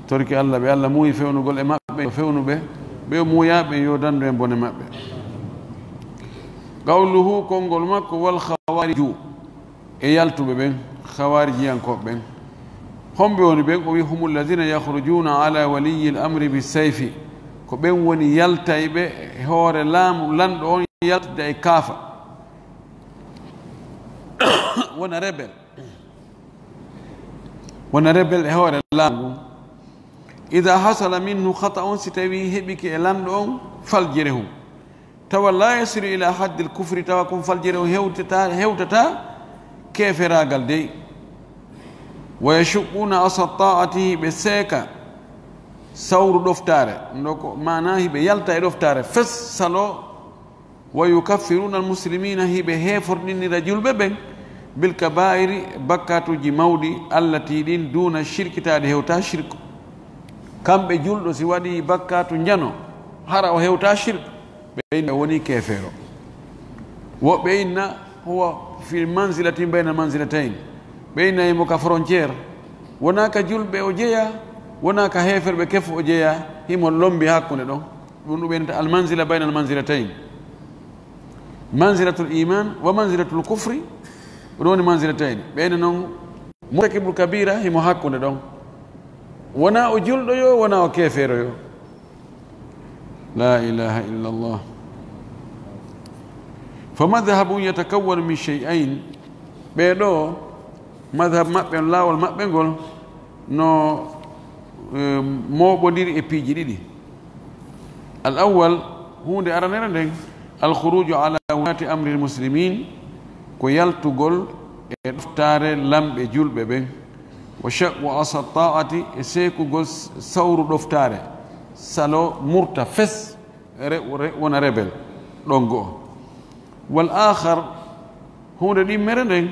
Torki Allah, ɓe Allah muuyi fewnugol e maɓɓe, yo fewnu ɓe, ɓe o muuyaa ɓe, yo dandu en bone maɓɓe. قوله, konngol makko, والخوارج, e yaltuɓe ɓen, Hawaarijiyankooɓe ɓen. Homɓe woni ɓen? O wi'i, هم الذين يخرجون على ولي الأمر بالسيف. Ko ɓen woni yaltayɓe e hoore laamu, lanɗo on yaltida e kaafa. Wona rebel. Wona rebel e hoore laamu ngun. إذا حصل منه خطأ, si tawii heɓike e lanɗo on, فليجره. Tawa لا يصل إلى حد الكفر, tawa kon faljere on hewtata, hewtata keeferaagal dey. ويشقون عصا الطاعة, hiɓe seeka sawru ɗoftaare. Ndo ko maanaa hiɓe yalta e ɗoftaare fes saloo. ويكفرون المسلمين, hiɓe heeforɗinira julɓe ɓen, بالكبائر, bakkaatuuji mawɗi, التي, ɗin, دون الشرك, tawde hewtaa shirku. Kamɓe julɗo si waɗii bakkaatu njano, hara o hewtaa shirk, ɓe inna o wonii keefeero. Woɓɓe inna هو في منزلة بين المنزلتين. Ɓe inna himo ka frontière. Wonaa ka julɓe o jeyaa, wonaa ka heeferɓe kefu o jeyaa, himo lombi hakkunde ɗon. Ɗum ɗum ɓe innata المنزلة بين المنزلتين. منزلة الإيمان ومنزلة الكفر, ɗum woni منزلتين. Ɓe inna non مرتكب الكبيرة himo hakkunde ɗon. Wonaa o julɗo yo, wonaa o keefeero yo. لا إله إلا الله. فمذهب يتكون من شيئين. Ɓee ɗoo, madhab maɓɓe on, laawol maɓɓe ngol, no, eh, mooɓondiri e piiji ɗiɗi. الأول, huunde aranere nden, الخروج على ولاة أمر المسلمين, ko yaltugol e ɗoftaare lamɓe julɓe ɓen. وشق عصا الطاعة, e seekugol s-, sawru ɗoftaare, saloo murta fes, re-, re-, wona rebel, ɗon go'o. والآخر, huunde ɗimmere nden,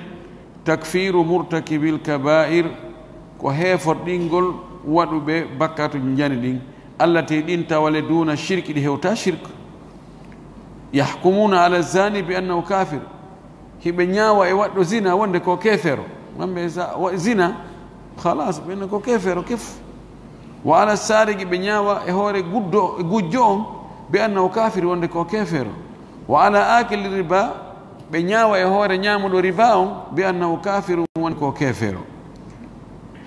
تكفير مرتكبي الكبائر, ko heeforɗingol waɗuɓe bakkaatuuji njani ɗin, التي, ɗin tawale, دون الشرك, ɗi hewtaa shirk. يحكمون على الزاني بأنه كافر. Hiɓe ñaawa e waɗɗo zina wonde ko keefeero. Wonɓe sa-, wa-, zina, khalas, ɓen ko keefeero kef. وعلى السارق, ɓe ñaawa e hoore guddo-, gujjo on, بأنه كافر, wonde ko keefeero. وعلى آكل الربا, ɓe ñaawa e hoore ñaamuɗo riba on, بأنه كافر, wonde ko keefeero.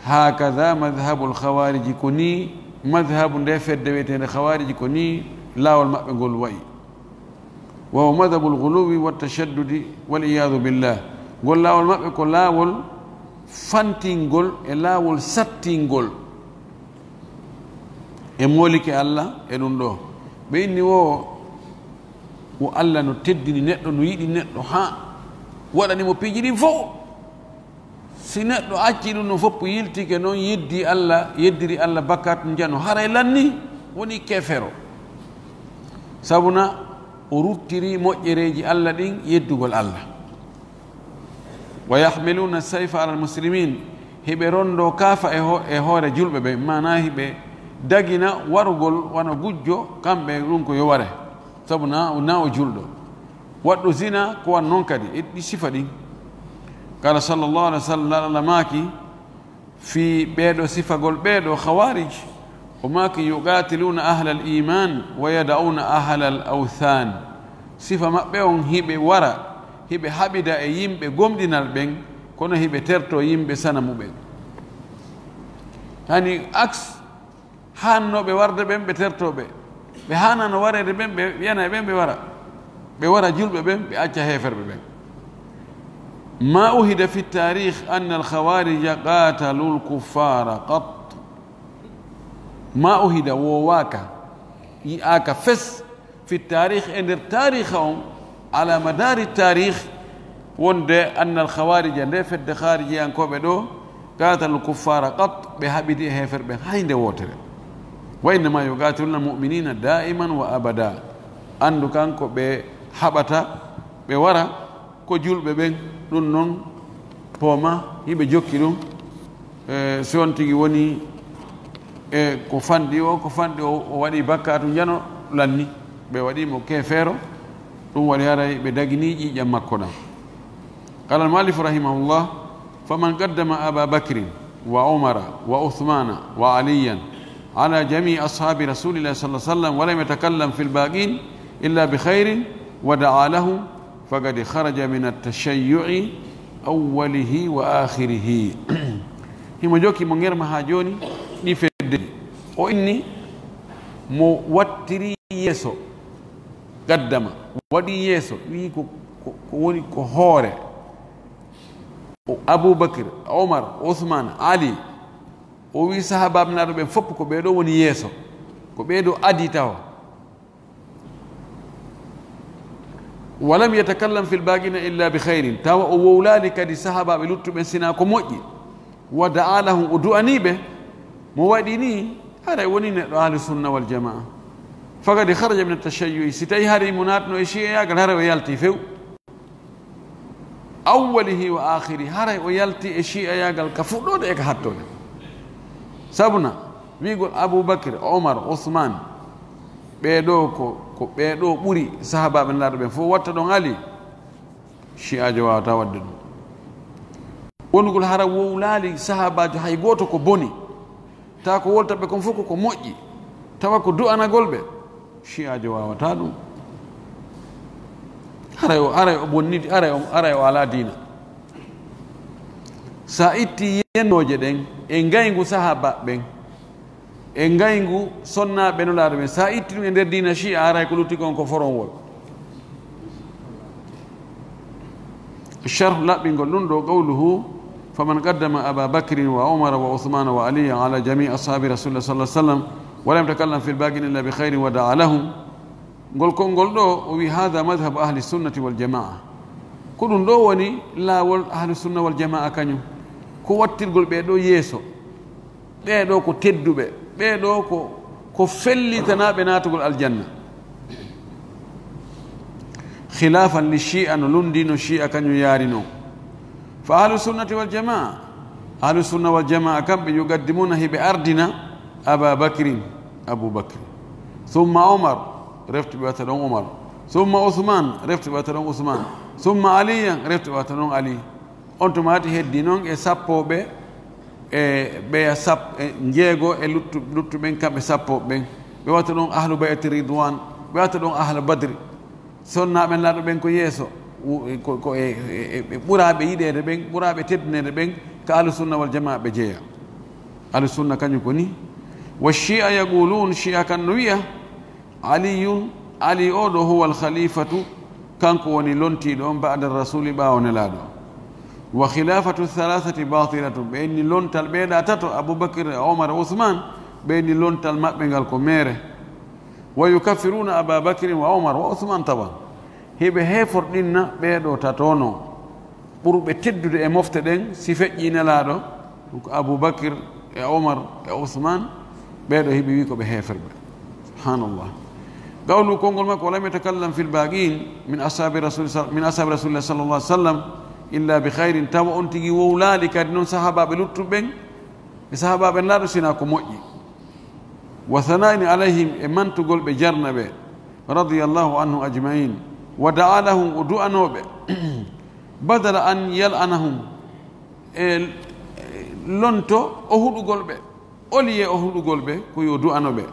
هكذا مذهب الخوارج, ko nii madhabu nde fedde wi'eteende Khawarij, ko nii laawol maɓɓe ngol wa'i. وهو مذهب الغلو والتشدد والعياذ بالله. Ngol laawol maɓɓe ko laawol fantingol e laawol sattingol. E moolike Alla e ɗum ɗoo. Ɓe inni wo, wo Alla no teddini neɗɗo, no yiɗi neɗɗo, haa waɗani mo piiji ɗin fow. Si neɗɗo acci ɗum ɗon fof, yiltike non, yeddi Alla, yeddiri Alla bakkaatu njano, haray lanni woni keefeero. Sabuna o ruttiri moƴƴereeji Alla ɗin yeddugol Alla. ويحملون السيف على المسلمين, hiɓe ronndoo kaafa e ho-, e hoore julɓe ɓe, maanaa hiɓe dagina warugol wano gujjo, kamɓe ɗum ko yo ware, sabu na, na o julɗo. Waɗɗo zina ko wan non kadi, e ɗi sifa ɗin. قال صلى الله عليه وسلم, Laaɗo Alla maaki, fii ɓee ɗoo sifagol ɓee ɗoo Khawarij, o maaki, يقاتلون أهل الإيمان ويدعون أهل الأوثان. Sifa maɓɓe on, hiɓe wara, hiɓe haɓida e yimɓe gomɗinal ɓen, kono hiɓe tertoo yimɓe sanamu ɓen. Hani aks haannooɓe warde ɓen, ɓe tertoo ɓe. Ɓe haanano wareede ɓen, ɓe wi'ana e ɓen, ɓe wara. Ɓe wara julɓe ɓen, ɓe acca heeferɓe ɓen. ما أهد في التاريخ أن الخوارج قاتلوا الكفار قط. ما أهد, woowaaka, yi'aaka fes, في التاريخ, e nder taariikha on, على مدار التاريخ, wonde أن الخوارج, nde fedde haarijiyankooɓe ɗoo, قاتلوا الكفار قط, ɓe haɓidi e heeferɓe hay nde wootere. وإنما يقاتلون المؤمنين دائما وأبدا. Anndu kan ko ɓe haɓata, ɓe wara, ko julɓe ɓen, ɗun non, pooma, hiɓe jokki ɗun. E, si on tigi woni e ko fanɗi o, ko fanɗi o, o waɗi bakkaatu njano lanni, ɓe waɗi mo keefeero, ɗun waɗi haray ɓe daginii ƴiiƴan makko ɗan. قال المؤلف رحمه الله: فمن قدم أبا بكر وعمر وعثمان وعليا على جميع أصحاب رسول الله صلى الله عليه وسلم ولم يتكلم في الباقين إلا بخير ودعا لهم فقد خرج من التشيع أوله وآخره. Himo jokki mo ngerma haa jooni, ɗi fedde ɗi. O inni mo wattiri yeeso, gaddama, waɗi yeeso, wi'i ko, ko, ko woni ko hoore. O Abubakir, Omar, Usman, Ali, o wi'i sahaabaaɓe Nulaaɗo ɓen fof ko ɓee ɗoo woni yeeso, ko ɓee ɗoo adii tawa. ولم يتكلم في الباقين إلا بخير, tawa o wowlaali kadi sahaabaaɓe luttuɓe ɓen sinaa ko moƴƴi. ودعا لهم, o du'anii ɓe, mo waɗi nii, haray wonii neɗɗo Ahlu Sunna wal Jamaa. فقد خرج من التشيع, si tawii haray himo naatno e shi'ayaagal, haray o yaltii few. أوله وآخره, haray o yaltii e shi'ayaagal ka fuɗɗoode e ka hattoode. Sabuna, wi'ugol Abubakir, Omar, Usman, ɓee ɗoo ko, ko ɓee ɗoo ɓuri sahaabaaɓe Nulaaɗo ɓen fof, watta ɗon Ali, shi'aajo waawataa waɗde ɗun. Wonugol hara wowlaali sahaabaajo hay gooto ko boni, tawa ko wolta ɓe kon fof ko ko moƴƴi, tawa ko du'anagol ɓe, shi'aajo waawataa ɗun. Haray o, haray o bonnidi, haray o, haray o alaa diina. Sa itti yennooje ɗen e ngayngu sahaabaaɓe ɓen, e ngayngu sonnaaɓe Nulaaɗo ɓen, sa itti ɗun e nder diina shi'a, haray ko lutti kon ko foronwol. Sharh laɓɓingol ɗun ɗoo, قوله: فمن قدم أبا بكر وعمر وعثمان وعليا على جميع أصحاب رسول الله صلى الله عليه وسلم ولم يتكلم في الباقين إلا بخير ودعا لهم. Ngol konngol ɗoo, o wi'i: هذا مذهب أهل السنة والجماعة. Ko ɗun ɗoo woni laawol Ahlu Sunna wal Jamaa kaɲun. Ko wattirgol ɓee ɗoo yeeso. Ɓee ɗoo ko tedduɓe, ɓee ɗoo ko, ko fellitanaaɓe naatugol aljanna. خلافا للشيعة, no lunndii no shi'a kaɲun yaari non. فأهل السنة والجماعة, Ahlu Sunna wal Jamaa kamɓe, يقدمون, hiɓe ardina, أبا بكر, Abu Bakr, ثم عمر, refti ɓe watta ɗon Umar, ثم عثمان, refti ɓe watta ɗon Usman, ثم عليا, refti ɓe watta ɗon Ali. On tuma tigi heddii non e sappooɓe, e ɓeya sap-, e njeego e luttu-, luttuɓe ɓen, kamɓe sappooɓe ɓen. Ɓe watta ɗon Ahlu Bay'ati Ridwan, ɓe watta ɗon Ahlu Badri. Sonnaaɓe Nulaaɗo ɓen ko yeeso, wo-, ko, ko e, e, e, e ɓuraaɓe yiɗeede ɓen, ɓuraaɓe teddineede ɓen, ka Ahlu Sunna wal Jamaa ɓe jeyaa. Ahlu Sunna kaɲun ko nii. والشيعة يقولون, shi'a kan no wi'a, علي, Ali oo ɗoo, هو الخليفة, kanko woni lontiiɗo on, بعد الرسول, ɓaawo Nelaaɗo. وخلافة الثلاثة باطلة, ɓe inni lontal ɓee ɗaa tato, Abu Bakr, Omar, Usman, ɓe inni lontal maɓɓe ngal ko meere. ويكفرون أبا بكر وعمر وعثمان طبعا. Hiɓe heeforɗinna ɓee ɗoo tato non. Ɓurɓe teddude e mofte ɗen, si feƴƴii Nelaaɗo, ko Abu Bakr e Omar e Usman, ɓee ɗoo hiɓe wi'i ko ɓe heeferɓe. Subhanallah. Qawlu, konngol makko: ولم يتكلم في الباقين من أصحاب رسول صل-، من أصحاب رسول الله صلى الله عليه وسلم إلا بخير. Tawa on tigi wowlaali kadi non sahaabaaɓe luttuɓe ɓen, e sahaabaaɓe Nelaaɗo, sinaa ko moƴƴi. وثناء عليهم, e mantugol ɓe, jarna ɓe, رضي الله عنهم أجمعين. ودعا لهم, o du'anoo ɓe, بدل أن يلعنهم, e lonto o huɗugol ɓe, au lieu o huɗugol ɓe, ko yo du'ano ɓe.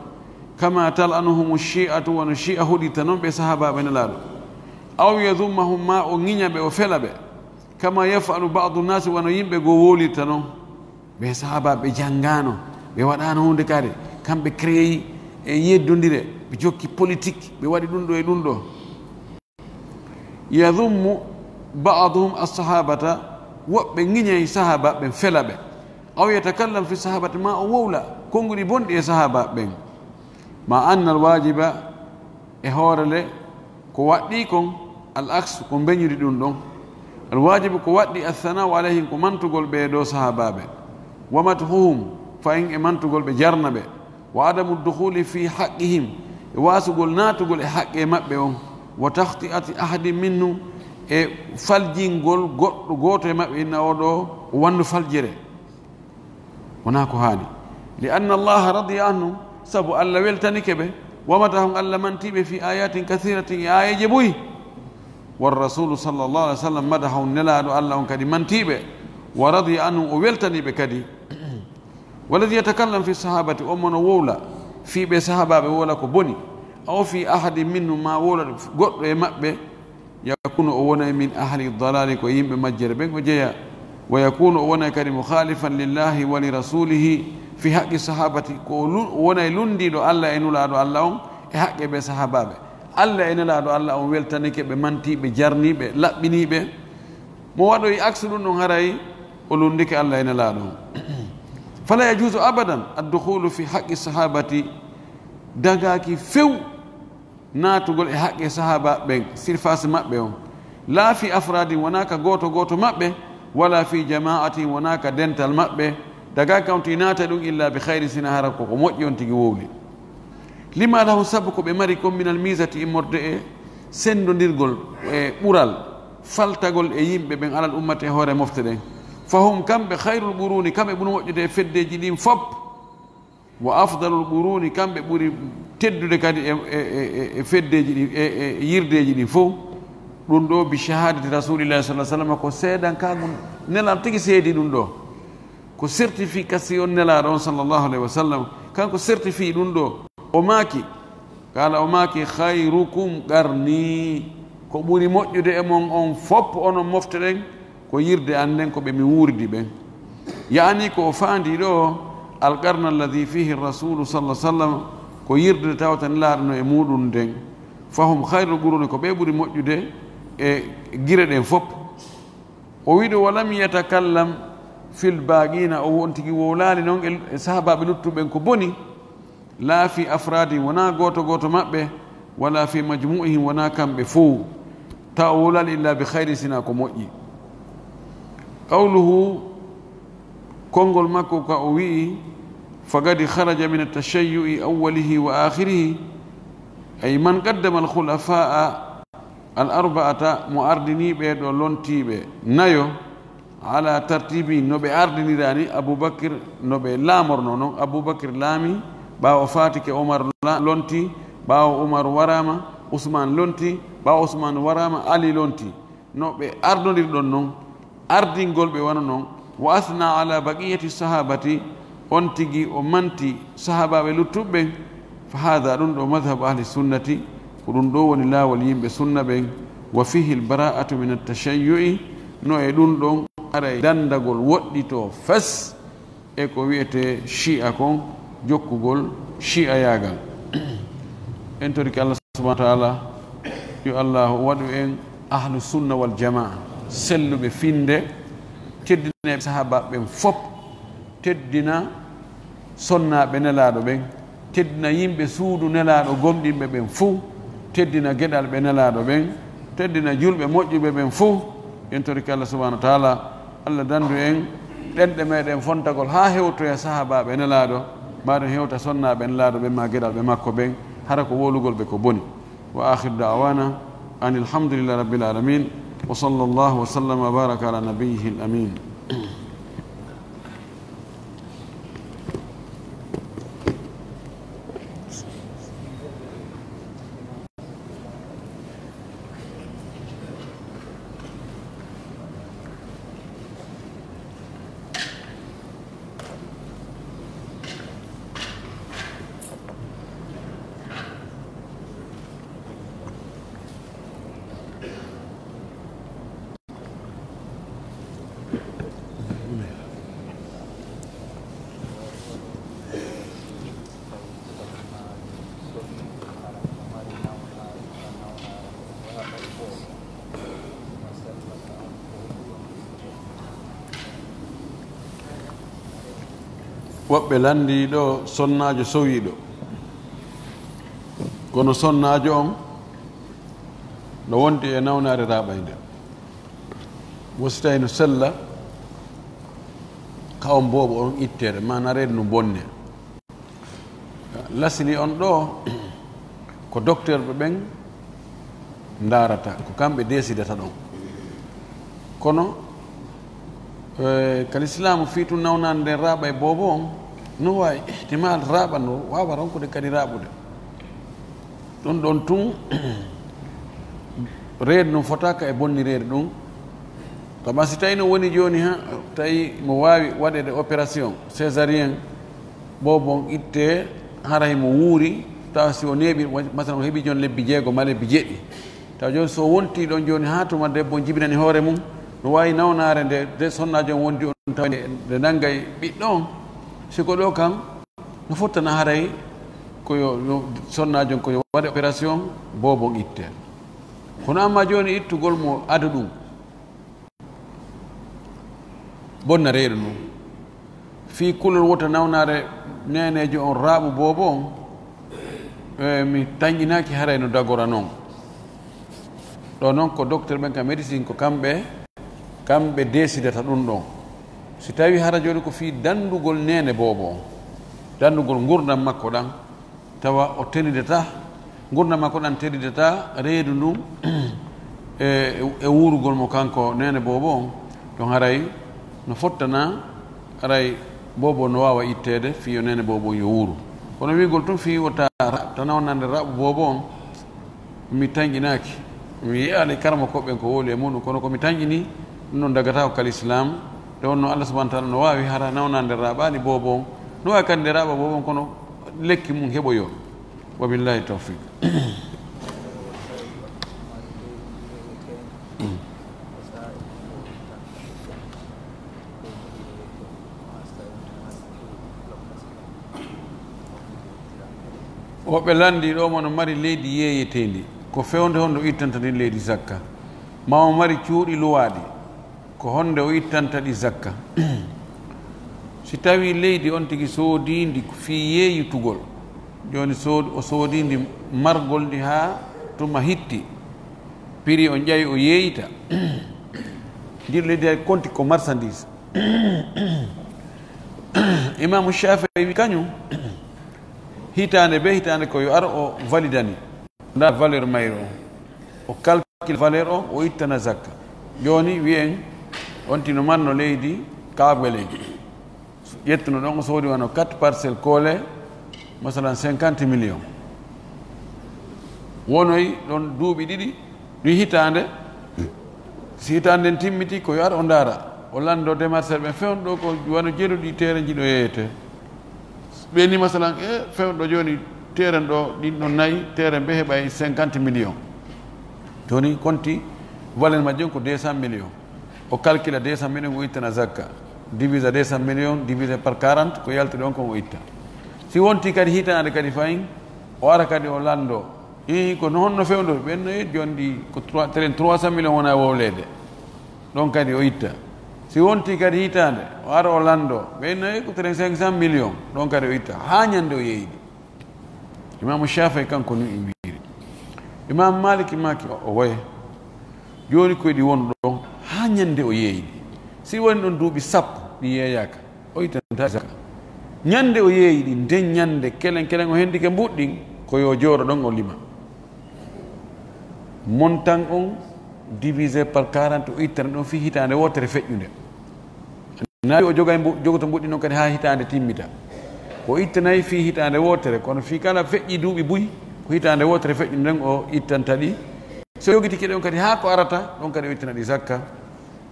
كما تلعنهم الشيعة, wano shi'a huɗirta non ɓe sahaabaaɓe Nelaaɗo. أو يذمهم, maa o ŋiɲa ɓe, o fela ɓe. Kama yaf'alu ba'du nnaasi, wano yimɓe goo wowlirta non. Ɓe sahaabaaɓe ɓe janngaano, ɓe waɗaano huunde kadi. Kamɓe créé e yeddondire, ɓe jokki politique, ɓe waɗi ɗum ɗoo e ɗum ɗoo. Yadhummu ba'duhum as-sahabata, woɓɓe ŋiñay sahaabaaɓe ɓen, fela ɓe. Aw yatakallam fi sahabati, ma o wowla konguɗi bonɗi e sahaabaaɓe ɓen. Ma anna al-wajiba, e hoore le, ko waɗɗii kon, al-aksu, ko mbeñude ɗum ɗon. Al-wajibu, ko waɗɗii, al-thana'u alayhim, ko mantugol ɓe e dow sahaabaaɓe. Wa madhuhum, fahin e mantugol ɓe, jarna ɓe. Wa adamu dukhuli fi haqqihim, e waasugol naatugol e haqqe maɓɓe on. Wa takhti'ati ahadin minhum, e faljingol goɗɗo gooto e maɓɓe, inna oo ɗoo o wannu faljere. Wonaa ko haani. Li anna Allaha radiya anhum, sabu Alla weltanike ɓe, wa madahum, Alla mantii ɓe, fi ayatin kathiratin, e aayeeje buy. Wa rasulu sallallahu alayhi wa sallam madahum, Nelaaɗo Alla on kadi mantii ɓe, wa radiya anhum, o weltanii ɓe kadi. Walladhi yatakallam fi sahabati, on mo no wowla fii ɓee sahaabaaɓe, wowla ko boni, aw fi ahadin minhum, maa wowla goɗɗo e maɓɓe, yakunu, o wonay, min ahli dalali, ko yimɓe majjere ɓen o jeyaa. Wa yakunu, o wonay kadi, mukhalifan lillahi wa li rasulihi fi haqqi sahabati, ko o lu-, o wonay lunndiiɗo Alla e Nulaaɗo Alla on e haqqe ɓee sahaabaaɓe. Alla e Nelaaɗo Alla on weltanike ɓe, mantii ɓe, jarnii ɓe, laɓɓinii ɓe. Mo waɗoyi aksu ɗum ɗon, haray o lunndike Alla e Nelaaɗo on. Fala yajuzu abadan addukhulu fi haqqi sahabati, dagaaki few naatugol e haqqe sahaaba ɓen, surface maɓɓe on. La fi afradin, wonaa ka gooto gooto maɓɓe, wala fi jama'atin, wonaa ka dental maɓɓe, dagaaki on tigi naata ɗum, illa bi khayrin, sina hara ko ko moƴƴi on tigi wowli. Lima lahum, sabu ko ɓe mari kon, minal mizati, immorde e senndondirgol, e ɓural, faltagol e yimɓe ɓen, alal ummati, e hoore mofte ɗen. Fahum, kamɓe, khayrul quruni, kamɓe ɓuri moƴƴude e feddeeji ɗin fop. Wa afdalul quruni, kamɓe ɓuri teddude kadi e, e, e, e feddeeji ɗin, e, e yirdeeji ɗin fow. Ɗum ɗoo, bi shahadati rasulillahi sallallahu alaihi wasallam, ko seedankaagu Nelaaɗo tigi seedi ɗum ɗoo. Ko certification Nelaaɗo on sallallahu alaihi wasallam, kanko certifie ɗum ɗoo. O maaki, qala, o maaki, khayrukum qarni, ko ɓuri moƴƴude e mon on fop, onon mofte ɗen, ko yirde an nden, ko ɓe mi wuuridi ɓen. Yaani ko o faandi ɗoo, al qarna alladhi fihi rasulu sallallahu alaihi wasallam, ko yirde nde tawata Nelaaɗo no e muuɗum nden. Fahum khayrul quruni, ko ɓe ɓuri moƴƴude e gire ɗen fop. O wi'i ɗoo, walam yatakallam fil baqina, o on tigi wowlaali non e, e sahaabaaɓe luttuɓe ɓen ko boni. La fi afradin, wonaa gooto gooto maɓɓe, wala fi majmu'ihim, wonaa kamɓe fow. Tawa o wowlaali illa bi khayrin, sinaa ko moƴƴi. Qawluhu, konngol makko ka o wi'i, faqad kharaja min at-tashayyu'i awwalihi wa akhirihi, ay man qaddama al-khulafa'a al-arba'ata, mo ardinii ɓee ɗoo lontiiɓe nayo, ala tartibi, no ɓe ardinira ni, Abubakir, no ɓe laamornoo non. Abubakir laami, ɓaawo o faatike, Umar la-, lonti, ɓaawo Umar waraama, Usmaan lonti, ɓaawo Usmaan waraama, Ali lonti. No ɓe ardondirɗon non, ardingol ɓe wano non. Wa athna ala baqiyati sahabati, on tigi o manti sahaabaaɓe luttuɓe ɓen. Fa haadha, ɗum ɗoo, madhhabu ahli sunnati, ko ɗum ɗoo woni laawol yimɓe sunna ɓen. Wa fihi al-bara'atu min at-tashayyu'i, no e ɗum ɗon haray dandagol woɗɗitoo fes e ko wi'etee shi'a kon, jokkugol shi'ayaagal. En torike Allah subhanahu wa ta'ala, yo Allahu waɗu en ahlu sunna wal jamaa, selluɓe finnde, teddinayɓe sahaabaaɓe ɓen fop, teddina sonnaaɓe Nelaaɗo ɓen, teddina yimɓe suudu Nelaaɗo gomɗinɓe ɓen fow, teddina geɗalɓe Nelaaɗo ɓen, teddina julɓe moƴƴuɓe ɓen fow. En torike Allah subhanahu wa ta'ala, Allah dandu en ɗenɗe meɗen fontagol haa hewtoya sahaabaaɓe Nelaaɗo, maa ɗum hewta sonnaaɓe Nelaaɗo ɓen, maa geɗalɓe makko ɓen, hara ko wowlugol ɓe ko boni. Wa akhiru da'wana anil hamdulillahi rabbil alamin. Wa sallallahu wa sallama wa baraka ala nabiyyihil amin. Woɓɓe lanndii ɗoo sonnaajo sowiiɗo, kono sonnaajo on no wonti e nawnaare raaɓaynde. Wo si tawi no sella, ka on boobo on itteede, maanaa reedu ndu bonne. Lasini on ɗoo, ko docteur ɓe ɓen ndaarata, ko kamɓe deesidata ɗon. Kono, eh, ka lislaamu fii tun nawnaande nden raaɓa e boobo on, no waawi ihtimaal raaɓa, no waawa ronkude kadi raaɓude. Ɗun ɗon tun, reedu ndun fotaaka e bonni reedu ndun. Kama si tawi no woni jooni ha, tawi mo waawi waɗeede opération césarienne, boobo on ittee, hara himo wuuri, tawa si o neeɓi, wa-, masalan, o heɓi jon lebbi jeego maa lebbi jeɗɗi. Tawa jooni, so o wontii ɗon jooni haa tuma debbo on jibinani hoore mun, no waawi nawnaare nde, nde sonnaajo on wondi on, tawa nde, nde nanngay ɓiɗɗo on. Si ko ɗoo kan, no fottana haray ko yo, yo sonnaajo on ko yo waɗe opération, boobo on ittee. Kono amma jooni ittugol mo ado ɗum, bonna reedu ndun. Fii kulol wota nawnaare neeneejo on raaɓu boobo on, e, mi tanƴinaaki haray no dagora non. Ɗoo non ko docteur ɓen ka médecine ko kamɓe, kamɓe deesidata ɗun ɗon. Si tawii hara jooni ko fii danndugol neene boobo on, danndugol ngurndan makko ɗan, tawa o tenidata, ngurndan makko ɗan tenidata reedu ndun e, e wuurugol mo kanko neene boobo on, ɗon haray no fottana, haray boobo on no waawa itteede fii yo neene boobo on yo wuuru. Kono wi'ugol tun fii wota ra-, ta nawnaande raaɓu boobo on, mi tanƴinaaki. Mi yi'aali karamokooɓe ɓen ko wowli e muɗum, kono ko mi tanƴini, ɗun ɗon dagataako ka lislaam. Nde wonnoo Allah subhanahu wa ta'ala no waawi hara nawnaande raaɓaani boobo on, no waawi kadi nde raaɓa boobo on, kono lekki mun heɓoyoo. Wa billahi tawfiq. Woɓɓe lanndii ɗoo mo no mari leydi yeeyeteendi. Ko fewndo honde o ittanta ndin leydi zakka? Maa o mari cuuɗi luwaaɗi. Ko honde o ittanta ɗi zakka? Si tawii leydi on tigi soodii ndi fii yeeyitugol, jooni sood-, o soodii ndi margol ndi haa tuma hitti, prix on ƴawi o yeeyita, ndin leydi hay konti ko marchandise. Imaamu Shaafi'i wi kañum, hitaande bee hitaande ko yo ar o validani. Ndaa valeur mayre on. O calcule valeur on, o ittana zakka. Jooni wi'en, on tino manno leydi Kaabwe leydi. Ƴettuno ɗon, o soodi wano quatre parcelles kole, masalan cinquante millions. Wonoy ɗon duuɓi ɗiɗi, ɗun hitaande, si hitaande nden timmiti, ko yo ar o ndaara. O lanndo démarcheur ɓen, fewndo ɗoo ko wano jeeɗuɗi teere njiɗo yeeyete. Ɓe ni, masalan, e fewndo jooni, teeren ɗoo, ɗin ɗon nayi, teeren ɓe heɓay cinquante millions. Jooni, konti valeur majjum ko deux cents millions. O calcula deux cents millions, o ittana zakka. Divise deux cents millions, divisé par quarante, ko yalti ɗon kon o itta. Si wonti kadi hitaande kadi fayin, o ara kadi o lanndo. Ii, ko no honno fewndo? Ɓen no e jooni ɗi ko trois, teeren trois cents millions wona wowleede. Ɗon kadi o itta. Si wonti kadi hitaande, o ara o lanndo, ɓe nayi ko trente-cinq cents millions, ɗon kadi o itta, haa ñande o yeeyidi. Imaamu Shaafi'i kanko nun wiiri. Imaamu Maaliki maaki, o, o waye. Jooni ko ɗi wonu ɗon, haa ñande o yeeyidi. Si woni ɗon duuɓi sappo, ɗi yeeyaaka. O ittanta zaka. Ñande o yeeyi ɗin, nden ñande kelen kelen o hendike mbuuɗi ɗin, ko yo jooɗo ɗon o lima. Montant on divisé par quarante o ittana ɗon fii hitaande wootere feƴƴunde. Nawi o jogay mbu-, jogoto mbuuɗi ɗin non kadi haa hitaande timmita. O ittanay fii hitaande wootere, kono fii kala feƴƴi duuɓi buy, ko hitaande wootere feƴƴunde nden o ittanta ɗi. So yogitike ɗon kadi haa ko arata, ɗon kadi o ittana ɗi zakka.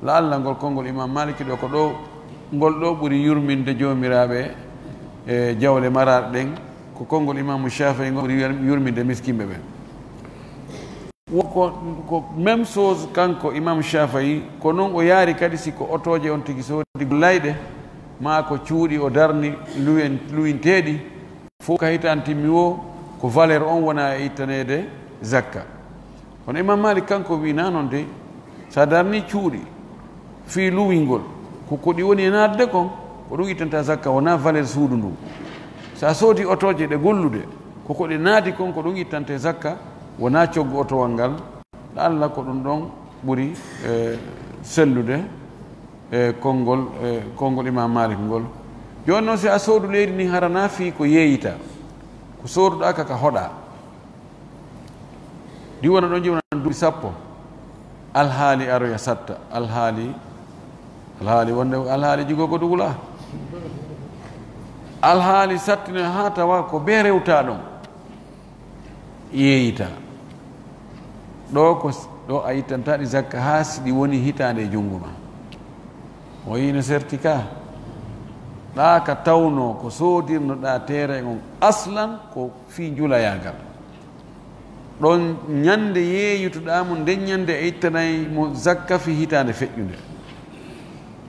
La'alla ngol konngol Imam Maliki ɗoo ko ɗoo, ngol ɗoo ɓuri yurminde joomiraaɓe e jawle maraaɗe ɗen, ko konngol Imamu Shafi'i ngol ɓuri yur-, yurminde miskinɓe ɓen. Wo ko, ko même chose kanko Imam Shafi'i, ko non o yaari kadi si ko otooje on tigi soodi gollayɗe, maa ko cuuɗi o darni luwen-, luwinteeɗi, fof ka hitaan timmi woo, ko valeur on wona e ittaneede zakka. Kono Imam Malik kanko wi'i, naa non de, so a darnii cuuɗi fii luwingol, ko, ko ɗi woni e naatde kon, Ko ɗum ittanta zakka, wonaa valeur suudu ndun. So a soodi otooje ɗe gollude, ko ko ɗe naati kon, ko ɗum ittante zakka, wonaa coggu otowal ngal. La'alla ko ɗum ɗon ɓuri, eh, sellude, eh, konngol, eh, konngol Imaam Maalik ngol. Jooni non, si a soodu leydi ndin, hara na fii ko yeeyita, ko sooduɗaa ka, ka hoɗaa. Ɗi wona ɗon, ɗi wona duuɓi sappo. Alhaali aroya satta. Alhaali, alhaali wonde, alhaali jigoo ko dugula. Alhaali sattine haa tawa ko bee rewtaa ɗon. Yeeyita. Ɗo ko s-, ɗo a ittanta ɗi zakka haa si ɗi woni hitaande e junngo ma. O yiino certificat. Ɗaa ka tawnoo ko soodirnoɗaa terrain on aslan ko fii njulayaagal. Ɗon ñannde yeeyutuɗaa mo, nden ñannde a ittanay mo zakka fii hitaande feƴƴunde.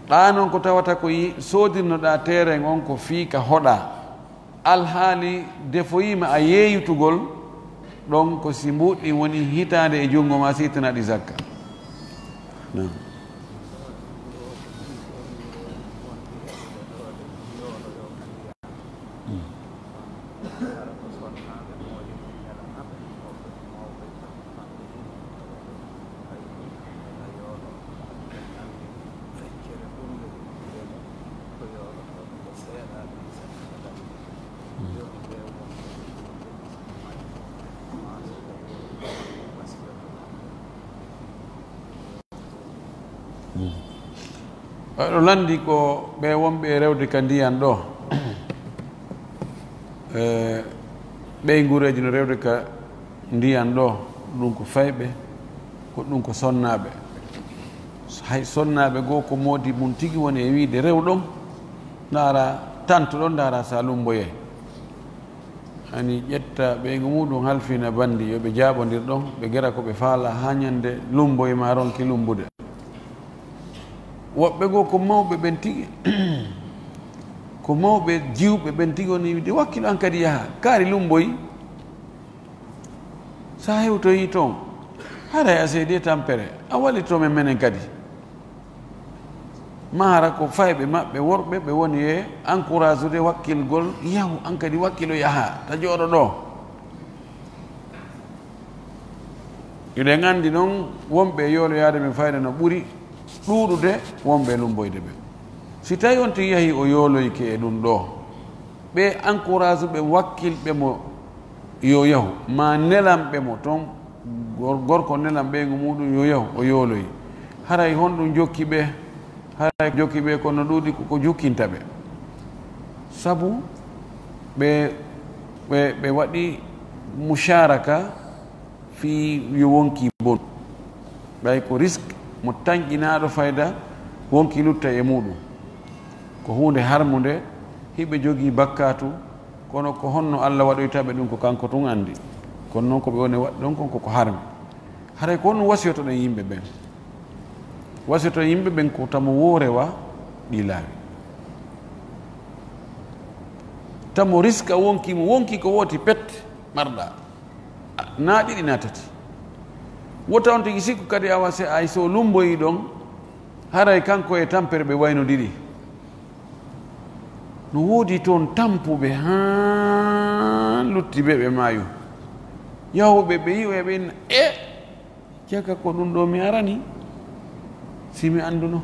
Ɗaa non ko tawata ko yi-, soodirnoɗaa terrain on ko fii ka hoɗaa. Alhaali defoyiima a yeeyutugol, ɗon ko si mbuuɗi woni hitaande e junngo maa, si ittanaɗi zakka. Naam. Ɗo lanndi ko ɓe wonɓe e rewde ka ndiyan ɗo. E, ɓeynguureeji no rewde ka ndiyan ɗo, ɗum ko fayɓe, ko ɗum ko sonnaaɓe. Hay sonnaaɓe goo ko moodi mum tigi woni e wiide rew ɗon, ndaara tantu ɗon, ndaara sa lumboyay. Hani ƴetta ɓeyngu muɗum halfina banndi, yo ɓe jaaɓondir ɗon, ɓe gera ko ɓe faala haa ñande lumboy maa ronki lumbude. Woɓɓe goo ko mawɓe ɓen tigi, ko mawɓe jiwɓe ɓen tigi woni wiide, "Wakkilo an kadi yaha, kaari lumboy." Sa hewtoyi ton, haray a seedi e tampere, a wallitoto men menen kadi. Maa hara ko fayɓe maɓɓe worɓe ɓe woni e encourageude wakkilgol, "Yahu, an kadi wakkilo yaha, ta jooɗo ɗoo." Hiɗen anndi non, wonɓe e yooloyaade men fayda no ɓuri ɗuuɗude wonɓe e lumboyde ɓen. Si tawi on tigi yahi o yooloyike e ɗum ɗoo, ɓe encourage ɓe, wakkilɓe mo yo yahu, maa nelanɓe mo ton, gor-, gorko nelan ɓeyngu muɗum yo yahu, o yooloyi. Haray honɗum jokki ɓe? Haray jokki ɓe ko no ɗuuɗi ko, ko jukkinta ɓe. Sabu ɓe, ɓe, ɓe waɗi musharaka fii yo wonkii bon. Ɓay ko risk mo tanƴinaaɗo fayda wonkii lutta e muɗum. Ko huunde harmunde, hiɓe jogii bakkaatu, kono ko honno Alla waɗoyta ɓe ɗum, ko kanko tun anndi. Kono non ko ɓe woni waɗde ɗon kon ko ko harmi. Haray ko honno wasiyotoɗen yimɓe ɓen? Wasiyotoɗen yimɓe ɓen ko tamo woo rewa ɗii laawi. Tamo riska wonkii mo, wonkii ko wooti pet marɗaa. Naa ɗiɗi, naa tati. Wota on tigi sikku kadi awa se ay so lumboyi ɗon, haray kanko e tampere ɓe waynodiri. No woodi toon tampuɓe haa lutti ɓe, ɓe maayu. Yahuɓe ɓe yi'oya ɓe inna, "E, jaka ko ɗum ɗoo mi arani, si mi annduno."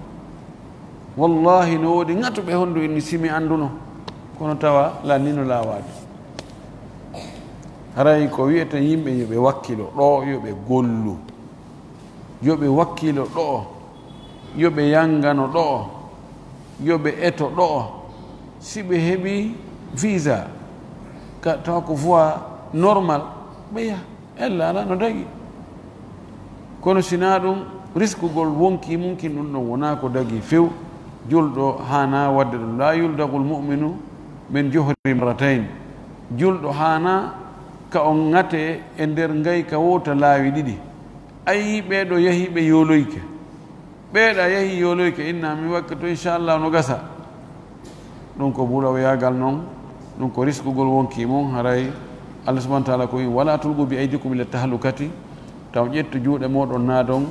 Wallaahi, no woodi ŋatuɓe hondu inni, "Si mi annduno." Kono tawa lannino laawaade. Haray ko wi'eten yimɓe yo ɓe wakkilo ɗoo, yo ɓe gollu. Yo ɓe wakkilo ɗoo, yo ɓe yanngano ɗoo, yo ɓe eto ɗoo. Si ɓe heɓi visa, ka, tawa ko voie normal, ɓe yaha. Ella alaa no dagi. Kono si naa ɗum, riskugol wonkii mum kin, ɗum ɗon wonaa ko dagi few. Julɗo haanaa waɗde ɗum. "Laa yuldagul mu'minu min juhri marratayn." Julɗo haanaa ka o ŋatee e nder ngayka woo ta laawi ɗiɗi. Ayi, ɓee ɗoo yahi ɓe yooloyke. Ɓee ɗaa yahi yooloyke, inna mi wakka to, inchallah, no gasa. Ɗum ko buuɗawyaagal non, ɗum ko riskugol wonkii mum, haray Allah subhanahu wa taala ko wi'i, "Wala tulqu bi aydikum ila tahlukati," taw ƴettu juuɗe mooɗon naadon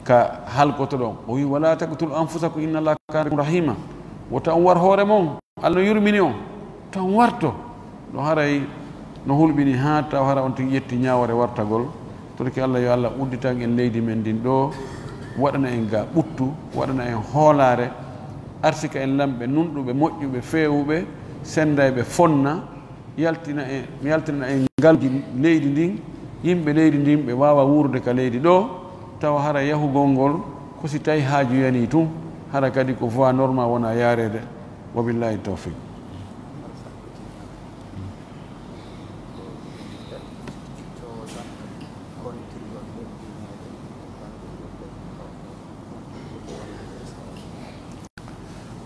ka halkotoɗon. O wi'i, "Wala taqtulu anfusakum inna Allaha kana bikum rahima." Wota on war hoore mon, Alla no yurmini on, taw on warto. No haray no hulɓini haa taw hara on tigi ƴetti ñaawoore wartagol. Torki Alla yo Alla udditan en leydi men ndin ɗoo, waɗana en ga ɓuttu, waɗana en hoolaare, arsika en lamɓe nunɗuɓe, moƴƴuɓe, feewuɓe, sendayɓe fonna, yaltina en, yaltina en ngaldi leydi ndin, yimɓe leydi ndin ɓe waawa wuurude ka leydi ɗoo, tawa hara yahugol ngol ko si tawi haaju yanii tun, hara kadi ko voie normal wona yaareede. Wa billahi tawfiq.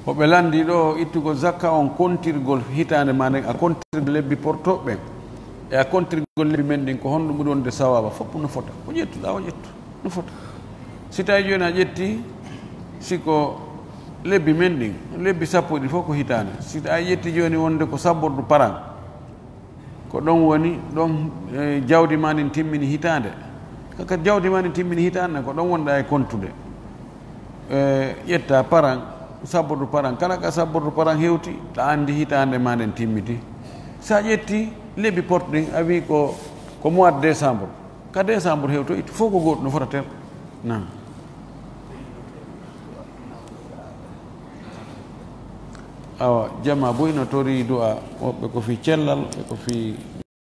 Ko ɓe lanndii ɗoo, ittugol zakka on, kontirgol hitaande maa nden, a kontirgol lebbi portooɓe ɓen, e a kontirgol lebbi men ɗin, ko honɗum ɓuri wonde sawaaba? Fof no fota. Ko ƴettuɗaa o ƴettu, no fota. Si tawii jooni a ƴetti, si ko lebbi men ɗin, lebbi sappo ɗin fof ko hitaande. Si a ƴetti jooni wonde ko sabbordu paran, ko ɗon woni, ɗon, eh, jawdi maa ndin timmini hitaande. Kaka jawdi maa ndin timmini hitaande, ko ɗon wonɗaa e kontude. Eh, ƴetta paran, sabbordu paran. Kala ka sabbordu paran hewti, ɗa anndi hitaande maa nden timmiti. Sa ƴetti lebbi porte ɗin, a wi ko, ko mois de décembre. Ka décembre hewtoyta, fof ko gootum no fota tel. Naam. Awa, jamaa buy no torii du'a, woɓɓe ko fii cellal, ɓe ko fii